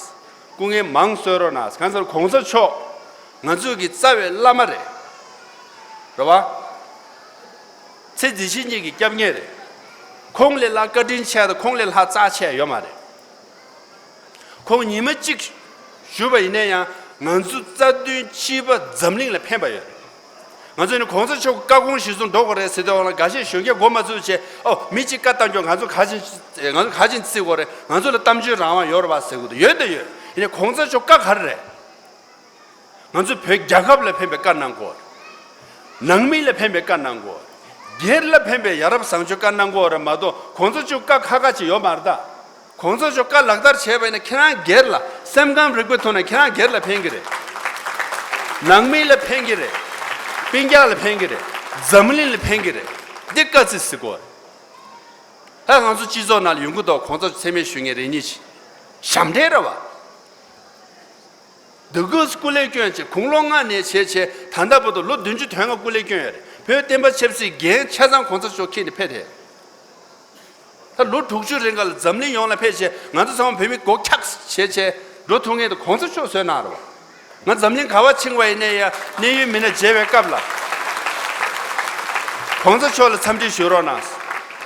སྐུ་ངལ་མང་གསོ་རོགས་གནང་། གང་ཟེར་གོང་ས་མཆོག་ང་ཚོ་གི་རྩ་བའི་བླ་མ་རེད། རེད་པ། ཚེ་འདི་ཕྱི་གཉིས་ཀྱི་སྐྱབས་གནས་རེད། ཁོང་ལས་ལྷག་བཀའ་དྲིན་ཆེ་དང་ཁོང་ལས་ལྷག་རྩ་ཆེ་ཡོད་མ་རེད། ཁོང་ཉི་མ་གཅིག་བཞུགས་པ་ཡིན་ན་ཡང་ང་ཚོ་རྩ་དོན་གཅིག་པ་འཛམ་གླིང་ལ་ཕན་པ་ཡོད་རེད། ང་ཚོ་ནི་གོང་ས་མཆོག་བཀའ་དགོངས་གཞིར་བཟུང་འགྲོ་དགོས་རེད་ཟེར་དུས་སྒང་ལ་འགའ་ཤས་གཞོན་སྐྱེས་མགོ་མ་ཚོས་བྱས། ཨོ་མི་གཅིག་བཀའ་བཏང་རྒྱུ་ང་ཚོ་ག་ཅིག་ང་ཚོ་ག་ཅིག་བརྩི་དགོས་རེད། ང་ཚོ་ལ་གཏམ་བརྗོད་རང་དབང་ཡོད་རེད་པ་ཟེར་གི་འདུག་ཡོད་དང་ཡོད། ཡིན་ནའི་གོང་ས་མཆོག་བཀའ་ག་རེ་རེད། ང་ཚོ་བོད་རྒྱལ་ཁབ་ལ་ཕན་པའི་བཀའ་གནང་དགོས། ནང་མི་ལ་ཕན་པའི་བཀའ་གནང་དགོས། སྒེར་ལ་ཕན་པའི་ཡ་རབས་བཟང་སྤྱོད་བཀའ་གནང་དགོས་རེད་མ་གཏོགས་གོང་ས་མཆོག་བཀའ་ཁ་ཁ་ཅིག་ཡོད་མ་རེད་ད། གོང་ས་མཆོག་བཀའ་ལག་བསྟར་བྱས་པ་ཡིན་ན་ཁྱེད་རང་སྒེར་ལ་སེམས་ཁམས་རིག་པའི་ཐོག་ནས་ཁྱེད་རང་སྒེར་ལ་ཕན་གྱི་རེད། ནང་མི་ལ་ཕན་གྱི་རེད། སྤུན་ཀྱག་ལ་ཕན་གྱི་རེད། འཛམ་གླིང་ལ་ཕན་གྱི་རེད། འདི་བཀའ་ཚིག་ཟེར་དགོས། ད་ང་ཚོ་སྤྱི་ཚོགས་ནང་ལ་ཡོང་གི་འདུག་གོང་ས་མཆོག་མཚན་སྨད་ཞུ་མཁན་རེ་གཉིས་ཅིག་ཞབས་འདྲེན་རེད་པ། འདི་ག་སྐུ་ལས་བསྐྱོན་བྱས། དགུང་ལོ་ལྔ་ནས་བྱས་བྱས་ད་ལྟ་བར་དུ་ལོ་བདུན་ཅུ་དོན་ལྔ་སྐུ་ལས་བསྐྱོན་ཡོད་རེད། བོད་བསྟན་པ་ཆབ་སྲིད་འགན་ཆ་ཚང་གོང་ས་མཆོག་འཁྱེར་ནས་ཕེབས་རེད། ད་ལོ་དྲུག་ཅུ་རིང་ག་ལ་འཛམ་གླིང་ཡོངས་ལ་ཕེབས་བྱས། ང་ཚོ་ཚང་མ་བོད་མི་མགོ་འཁྱགས་བྱས་བྱས་འགྲོ་ཐུབ་མཁན་དེ་གོང་ས་མཆོག་བཟོས་གནང་རེད་བ། ང་འཛམ་གླིང་ག་བ་ཕྱིན་པ་ཡིན་ནའི་ཡ། གནད་ཡོད་མི་སྣ་མཇལ་བའི་སྐབས་ལ། གོང་ས་མཆོག་ལ་འཚམས་འདྲི་ཞུ་རོགས་གནང་།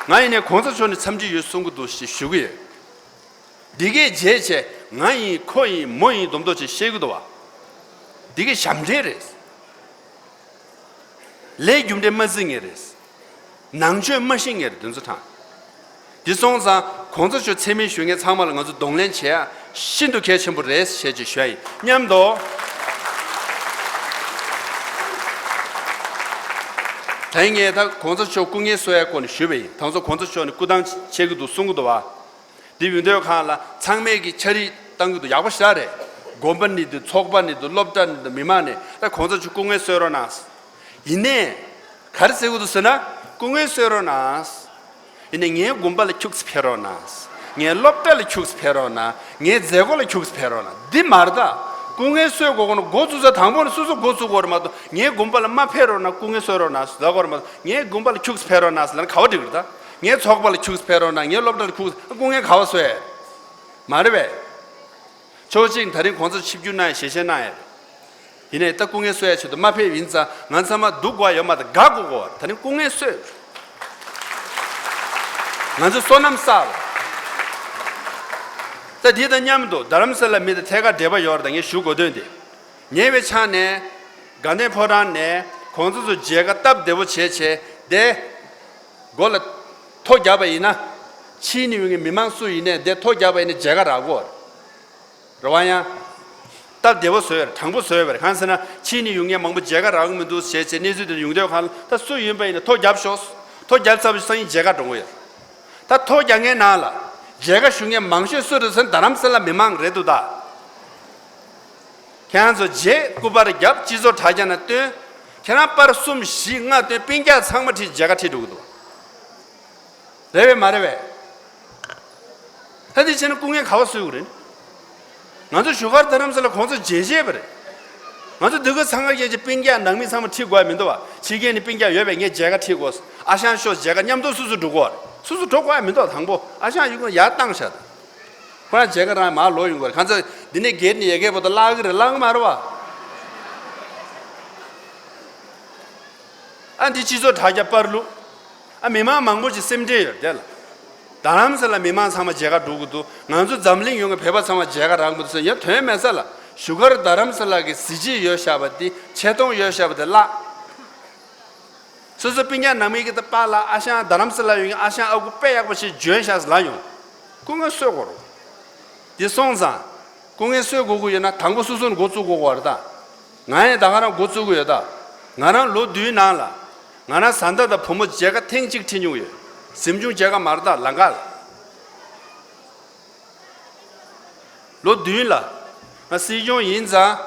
ང་ཡིན་ནའི་གོང་ས་མཆོག་ནས་འཚམས་འདྲི་ཡོད་གསུང་གི་འདུག་ཞེས་ཞུ་གི་ཡོད། འདི་གས་བརྗེད་བྱས་ང་ཡིན་ཁོ་ཡིན་མོ་ཡིན་སྡོམ་མདོག་ཅིག་བཤད་གི་འདུག་བ། འདི་གས་ཞབས་འདྲེན་རེད། ལས་རྒྱུ་འབྲས་མ་བརྩི་ངེས་རེད། ནང་ཆོས་མ་ཤེས་ངེས་རེད། དེ་ཚོ་དྲང་། འདི་སོང་ཙང་གོང་ས་མཆོག་མཚན་སྨད་ཞུ་མཁན་ཚང་མ་ལ་ང་ཚོ་གདོང་ལེན་བྱེད་ཡ་ཤིན་ཏུ་གལ་ཆེན་པོ་རེད་ཞེས་ཅིག་ཞུ་ཡ་ཡིན། མཉམ་དུ། ད་ངས་ད་གོང་ས་མཆོག་སྐུ་ངལ་གསོ་ཡ་སྐོར་ནས་ཞུས་པ་ཡིན། ད་ཚོ་གོང་ས་མཆོག་ནས་སྐུ་ཐང་ཆད་ཀྱི་འདུག་གསུང་གི་འདུག་བ། འདི་ཡོང་དུས་སྒང་ལ་ཚང་མས་ཀྱི་ཕྱག་བྲིས་བཏང་གི་འདུག་ཡག་པོ་ཞེ་དྲག་རེད། དགོན་པ་ནས་འདུག་ཚོགས་པ་ནས་འདུག་སློབ་གྲྭ་ནས་འདུག་མི་མང་ནས་ད་གོང་ས་མཆོག་སྐུ་ངལ་གསོ་རོགས་གནང་། ཡིན་ནའི། ག་རེ་ཟེར་གྱི་འདུག་ཟེར་ན། སྐུ་ངལ་གསོ་རོགས་གནང་། ཡིན་ནའི་ངའི་དགོན་པ་ལ་ཁྱུག་ཙམ་ཕེབས་རོགས་གནང་། ངའི་སློབ་གྲྭ་ལ་ཁྱུག་ཙམ་ཕེབས་རོགས་གནང་། ངའི་མཛད་སྒོ་ལ་ཁྱུག་ཙམ་ཕེབས་རོགས་གནང་། འདི་མ་རེད་ད། སྐུ་ངལ་གསོ་དགོས་ཀྱི་ན་འགོ་བཙུགས་ས་དང་པོ་ནས་སོ་སོ་འགོ་བཙུགས་དགོས་རེད་མ་གཏོགས། ངའི་དགོན་པ་ལ་མ་ཕེབས་རོགས་གནང་། སྐུ་ངལ་གསོ་རོགས་གནང་ཟེར་དགོས་རེད་མ་གཏོགས། ངའི་དགོན་པ་ལ་ཁྱུག་ཙམ་ཕེབས་རོགས་གནང་ཟེར་ལབ་ན་ག་བ་འགྲིག་རེད་ད། ངའི་ཚོགས་པ་ལ་ཁྱུག་ཙམ་ཕེབས་རོགས་གནང་། ངའི་སློབ་གྲྭ་ལ་ཁྱུག་ཙམ། སྐུ་ངལ་ག་བ་གསོ་ཡ། མ་རེད་པས། ཕྱོགས་གཅིག་ད་རིང་གོང་ས་ཆིབས་བསྒྱུར་གནང་ཡ་ཞལ་བཞེས་གནང་ཡ་རེད། ཡིན་ནའི་ད་སྐུ་ངལ་གསོ་ཡ་ཆེད་དུ་མ་ཕེབས་ཡིན་ཙང་ང་ཚང་མ་སྡུག་དགོས་ཡ་ཡོད་མ་རེད། དགའ་དགོས་གོ། ད་རིང་སྐུ་ངལ་གསོས། ང་ཚོ་བསོད་ནམས་བསགས། ད་འདི་དང་མཉམ་དུ་རྡ་རམ་ས་ལ་མི་དང་ཐད་ཀར་འབྲེལ་བ་ཡོད་རེད། ད་ངས་ཞུ་དགོས་དོན་དེ། ཉེ་བའི་ཆར་ནས་དགའ་ལྡན་ཕོ་བྲང་ནས་གོང་ས་མཆོག་མཇལ་ཁ་སྟབས་བདེ་པོ་བྱས་བྱས་དེ། སྒོ་ལ་ཐོ་བརྒྱབ་པ་ཡིན་ན། ཕྱིའི་ནས་ཡོང་མཁན་མི་མང་སུ་ཡིན་ནའི་དེ་ཐོ་བརྒྱབ་པ་ཡིན་ན་མཇལ་ཁ་རག་གོ། རེད་བ། ཡང་སྟབས་བདེ་པོ་བཟོས་ཡོད་རེད། དྲང་པོ་བཟོས་ཡོད་པ་རེད། གང་ཟེར་ན་ཕྱིའི་ནས་ཡོང་མཁན་མང་པོ་མཇལ་ཁ་རག་གི་མི་འདུག་ཞེས་བྱས་གནས་ཚུལ་དེ་ཡོང་དུས་སྒང་ལ། ད་སུ་ཡིན་པ་ཡིན་ན་ཐོ་བརྒྱབ་ཤོག་ཐོ་བརྒྱབ་ཚར་བའི་སང་ཉིན་མཇལ་ཁ་འགྲོ་གི་ཡོད། ད་ཐོ་རྒྱག་མཁན་ནང་ལ་མཇལ་ཁ་ཞུ་མཁན་མང་ཤོས་སུ་རེད་ཟེར་ན་རྡ་རམ་ས་ལ་མི་མང་རེད་འདུག་ད། ཁྱེད་རང་ཚོ་རྗེས་སྐུ་པར་བརྒྱབ། སྤྱི་ཚོགས་དྲ་རྒྱ་ནང་བཏོན། ཁྱེད་རང་པར་གསུམ་བཞི་ལྔ་བཏོན། སྤུན་ཀྱག་ཚང་མ་ཁྲིད་མཇལ་ཁ་ཁྲིད་འགྲོ་གི་འདུག་རེད་པས་མ་རེད་པས། ད་འདི་བྱས་ན་སྐུ་ངལ་ག་པར་གསོ་གི་རེད། ང་ཚོ་བཞུགས་སྒར་རྡ་རམ་ས་ལ་གོང་ས་མཇལ་བྱས་པ་རེད། ང་ཚོ་འདི་ག་ཚང་ག་རྒྱལ་གྱི་སྤུན་ཀྱག་ནང་མི་ཚང་མ་ཁྲིད་དགོས་ཡ་མི་འདུག་བ། ཕྱི་རྒྱལ་ནས་སྤུན་ཀྱག་ཡོད་པས་ངས་མཇལ་ཁ་ཁྲིད་དགོས། ཨ་ཞང་ཤོག་མཇལ་ཁ་མཉམ་དུ་སོ་སོ་འགྲོ་དགོས་རེད། སོ་སོ་འགྲོ་དགོས་ཡ་མི་འདུག་དང་པོ་ཨ་ཞང་ཡུལ་ཁོ་ཡར་བཏང་བཞག་ད། ཁོ་རང་མཇལ་ཁ་རང་མར་ལོག་ཡོང་དགོས་རེད། གང་ཚ་འདི་ནས་སྒེར་ནས་ཡ་གི་བོ་ད་བརླག་གི་རེད། བརླག་གི་མ་རེད་བ། ཨ་འདི་སྤྱི་ཚོགས་དྲ་རྒྱ་པར་བླུགས། ཨ་མི་མང་མང་པོ་ཞིག་སེམས་ཁྲལ་ཡོད་རེད་དེ་ལ། རྡ་རམ་ས་ལ་མི་མང་ཚང་མ་མཇལ་ཁ་འགྲོ་གི་འདུག་ང་ཚོ་འཛམ་གླིང་ཡོངས་ཀྱི་བོད་པ་ཚང་མ་མཇལ་ཁ་རག་གི་འདུག་ཟེར་ཡ་དོན་མེད་ས་ལ། བཞུགས་སྒར་རྡ་རམ་ས་ལ་གི་གཟི་བརྗིད་ཡོད་བཞག་པ་དེ། ཆེ་མཐོང་ཡོད་བཞག་པ་དེ་བརླག་སོ་སོ་སྤུན་ཀྱག་ནང་མི་གི་ད་པཱ་ལགས་ཨ་ཞང་རྡ་རམ་ས་ལ་ཡོད་མཁན་ཨ་ཞང་ཨ་ཁུ་དཔེ་ཡག་པོ་ཞིག་འཇོན་ཤག་ཟེར་ལབ་ཡོང་། སྐུ་ངལ་གསོ་དགོས་རེད། འདི་སོང་ཙང་། སྐུ་ངལ་གསོ་དགོས་ཀྱི་ཡོད་ན་དང་པོ་སོ་སོ་ནས་འགོ་བཙུགས་དགོས་ཀྱི་ཡོད་རེད་ད། ང་ཡང་ད་ག་རང་འགོ་བཙུགས་ཀྱི་ཡོད་ད། ང་རང་ལོ་བདུན་ནང་ལ། ང་རང་བཟའ་ཟླ་དང་བུ་མོ་མཇལ་ཁ་ཐེངས་གཅིག་ཁྲིད་མྱོང་ཡོད། གཟིམ་ཆུང་མཇལ་ཁ་མ་རེད་ད། ལམ་ཁ་ལ། ལོ་བདུན་ལ། ང་སྲིད་སྐྱོང་ཡིན་ཙང་།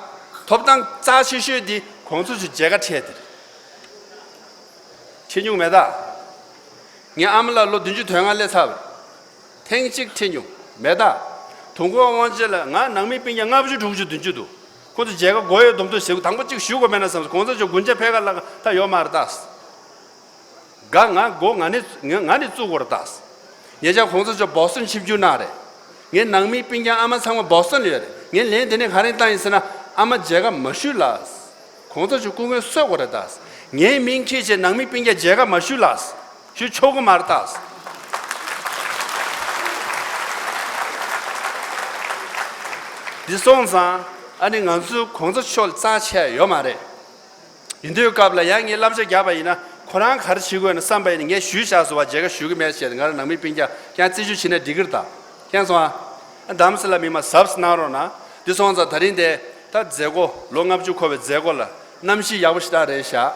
ཐོབ་ཐང་རྩ་ཆེ་ཤོས་དེ་གོང་ས་མཆོག་མཇལ་ཁ་འཕྲད་དེ་རེད། ཁྲིད་མྱོང་མེད་ད། ངའི་ཨ་མ་ལགས་ལོ་བདུན་ཅུ་དོན་ལྔ་སླེབས་ཚར་བ་རེད། ཐེངས་གཅིག་ཁྲིད་མྱོང་མེད་ད། དུས་འཁོར་དབང་ཆེན་ལ་ང་ནང་མི་སྤུན་ཀྱག་ལྔ་བཅུ་དྲུག་ཅུ་བདུན་ཅུ་འདུག་ཁོ་ཚོ་མཇལ་ཁ་དགོས་ཡོད་སྡོམ་ཐུག་ཞེ་པོ་དང་པོ་གཅིག་ཞུ་དགོས་མེད་ན་བསམ་སོང་། གོང་ས་མཆོག་དགུན་ཆ་ཕེབས་ག་ལ་ད་ཡོད་མ་རེད་ད། དགའ་ང་མགོ་ང་ནས་ང་ང་ནས་བཙུགས་དགོས་རེད་ད། ཉེ་ཆར་གོང་ས་མཆོག་བོ་སི་ཊོན་ཆིབས་བསྒྱུར་གནང་རེད། ངའི་ནང་མི་སྤུན་ཀྱག་ཨ་མ་ཚང་མ་བོ་སི་ཊོན་ལ་ཡོད་རེད། ངས་ལན་དེ་ནས་ག་རེ་བཏང་ཡིན་ཟེར་ན། ཨ་མ་མཇལ་ཁ་མ་ཞུ་ལགས། གོང་ས་མཆོག་སྐུ་ངལ་གསོ་དགོས་རེད་ད། ངའི་མིང་ཁྲིད་བྱས་ནང་མི་སྤུན་ཀྱག་མཇལ་ཁ་མ་ཞུ་ལགས། ཞུ་ཆོག་གི་མ་རེད་ད། འདི་སོང་ཙང་ཨ་ནི་ང་ཚོ་གོང་ས་མཆོག་ལ་རྩ་ཆེ་ཡ་ཡོད་མ་རེད། ཡིན་དུས་སྐབས་ལ་ཡང་ངས་བསླབ་བྱ་བརྒྱབ་པ་ཡིན་ན། ཁོ་རང་ག་རེ་བྱེད་དགོས་ན་བསམ་པ་ཡིན་ན་ངས་ཞུས་བཞག་སོང་བ། མཇལ་ཁ་ཞུ་གི་མེད་ཅེས་ང་རང་ནང་མི་སྤུན་ཀྱག་ཀྱང་རྩིས་ཞུ་བྱེད་ན་འགྲིག་གི་རེད་ད། མཁྱེན་སོང་ཨ། རྡ་རམ་ས་ལ་མི་མང་གཟབ་གཟབ་གནང་རོགས་གནང་། འདི་སོང་ཙང་ད་རིང་དེ་ད་མཛད་སྒོ་ལོ་ལྔ་བཅུ་འཁོར་བའི་མཛད་སྒོ་ལ་གནམ་གཤིས་ཡག་པོ་ཞེ་དྲག་རེད་ཤག་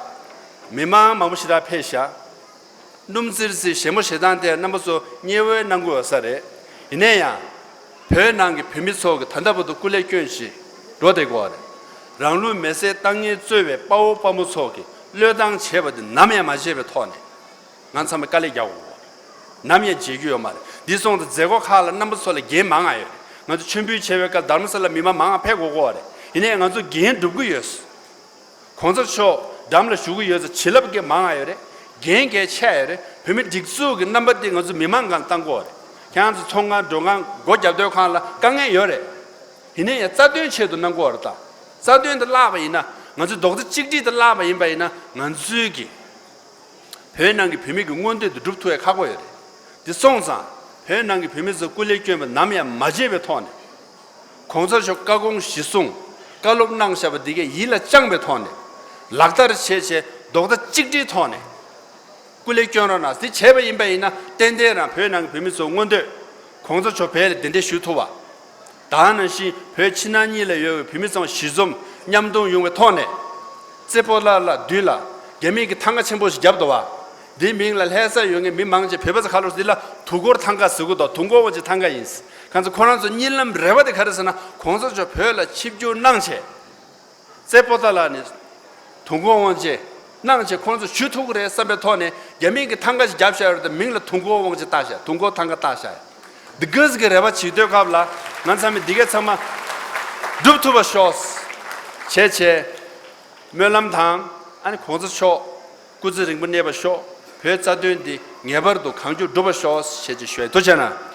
མི་མང་མང་པོ་ཞེ་དྲག་ཕེབས་ཤག་སྣུམ་ཙིར་ཙིར་ཞེ་མོ་ཞེ་སྡང་དེ་རྣམ་པ་ཚོ་མཉེས་པོ་གནང་གི་ཡོད་ས་རེད། ཡིན་ན་ཡང་། བོད་ནང་གི་བོད་མི་ཚོ་གིས་ད་ལྟ་བར་དུ་སྐུ་ལས་བསྐྱོན་བཞིན་འགྲོ་བསྡད་ཀྱི་ཡོད་རེད། རང་ལུས་མེར་སྲེག་བཏང་མཁན་གཙོས་པའི་དཔའ་བོ་དཔའ་མོ་ཚོ་གིས་བློས་བཏང་བྱས་པ་དེ་ནམ་ཡང་མ་བརྗེད་པའི་ཐོག་ནས། ང་ཚང་མས་དཀའ་ལས་རྒྱག་དགོས་ཀྱི་ཡོད་རེད། ནམ་ཡང་བརྗེད་རྒྱུ་ཡོད་མ་རེད། འདི་སོང་ཙང་མཛད་སྒོ་ཁག་ལ་རྣམ་པ་ཚོ་ལ་འགན་མང་ང་ཡོད་རེད། ང་ཚོ་མཆོད་འབུལ་བྱེད་པའི་སྐབས་རྡ་རམ་ས་ལ་མི་མང་མང་ང་ཕེབས་དགོས་ཀྱི་ཡོད་རེད། ཡིན་ནའི་ང་ཚོ་འགན་སྒྲུབ་ཀྱི་ཡོད། གོང་ས་མཆོག་འགྲམ་ལ་བཞུགས་ཀྱི་ཡོད་ཙང་བྱིན་རླབས་ཀྱི་མང་ང་ཡོད་རེད། འགན་གལ་ཆེ་ཡོད་རེད། བོད་མི་སྒྲིག་འཛུགས་ཀྱི་རྣམ་པ་འདི་ང་ཚོ་མི་མང་སྒང་བཏང་དགོས་རེད། ཁྱེད་རང་ཚོ་ཚོང་ཁང་མགྲོན་ཁང་སྒོ་རྒྱབ་སྡོད་ཁང་ལ་དཀའ་ངལ་ཡོད་རེད། ཡིན་ནའི་ཡང་རྩ་དོན་ཆེད་དུ་གནང་དགོས་རེད་ད། རྩ་དོན་དེ་བརླག་པ་ཡིན་ན། ང་ཚོའི་རྡོག་རྩ་གཅིག་སྒྲིལ་དེ་བརླག་པ་ཡིན་པ་ཡིན་ན། ང་ཚོའི་གི་བོད་ནང་གི་བོད་མི་གི་མངོན་འདོད་དེ་སྒྲུབ་ཐུབ་ཡ་ཁག་པོ་ཡོད་རེད། དེ་སོང་ཙང་བོད་ནང་གི་བོད་མི་ཚོ་སྐུ་ལས་བསྐྱོན་པ་ནམ་ཡང་མ་བརྗེད་པའི་ཐོག་ནས། གོང་ས་མཆོག་བཀའ་དགོངས་གཞི་བཟུང་། བཀའ་སློབ་གནང་བཞག་པ་འདི་གས་ཡིད་ལ་བཅངས་པའི་ཐོག་ནས། ལག་བསྟར་བྱས་བྱས་རྡོག་རྩ་གཅིག་སྒྲིལ་ཐོག་ནས་སྐུ་ལས་བསྐྱོན་རོགས་གནང་། དེ་བྱས་པ་ཡིན་པ་ཡིན་ན་ཏན་ཏན་རང་བོད་ནང་གི་བོད་མི་ཚོའི་མངོན་འདོད། གོང་ས་མཆོག་བོད་ལ་གདན་འདྲེན་ཞུ་ཐུབ་པ། ད་ནང་བཞིན་བོད་ཕྱི་ནང་གཉིས་ལ་ཡོད་པའི་བོད་མི་ཚང་གཞི་འཛོམས་མཉམ་འཛོམས་ཡོང་བའི་ཐོག་ནས། རྩེ་པོ་ཏ་ལ་མདུན་ལ་རྒྱ་མི་གི་ཐང་ག་ཆེན་པོ་ཞིག་བརྒྱབ་འདུག་བ། འདིའི་མིང་ལ་ལྷ་ས་ཡོད་མཁན་མི་མང་ཆེ་བོད་པ་ཚོ་ཁ་ལོ་འདི་ལ་དུས་འཁོར་ཐང་ག་ཟེར་གི་འདུག་དུས་འཁོར་དབང་ཆེན་ཐང་ག་ཡིན། ཁོང་ཚོ་ཁོ་རང་ཚོ་གཉིད་ལམ་རེ་བ་དེ་ག་རེ་ཟེར་ན། གོང་ས་མཆོག་བོད་ལ་ཆིབས་བསྒྱུར་གནང་བྱས། རྩེ་པོ་ཏ་ལ་ནས་དུས་འཁོར་དབང་ཆེན་གནང་བྱས་ཁོང་ཚོ་ཞུ་ཐུབ་ཀྱི་རེད་བསམ་པའི་ཐོག་ནས། རྒྱ་མི་གི་ཐང་ག་ཞིག་བརྒྱབ་བཞག་ཡོད་རེད་དེ། མིང་ལ་དུས་འཁོར་དབང་ཆེན་བཏགས་བཞག་དུས་འཁོར་ཐང་ག་བཏགས་བཞག་འདི་ག་ཟིག་གི་རེ་བ་བྱེད་དུས་སྐབས་ལ། ང་ཚང་མས་འདི་གས་ཚང་མ་སྒྲུབ་ཐུབ་པ་ཤོག་བྱས་བྱས། སྨོན་ལམ་དང་། ཨ་ནི་གོང་ས་མཆོག་སྐུ་ཚེ་རིང་པོ་གནས་པ་ཤོག་བོད་རྩ་དོན་འདི་ངེས་པར་དུ་གང་མགྱོགས་འགྲུབ་པ་ཤོག་བྱས་བྱས་ཞུ་ཡ། ཐུགས་རྗེ་གནང་།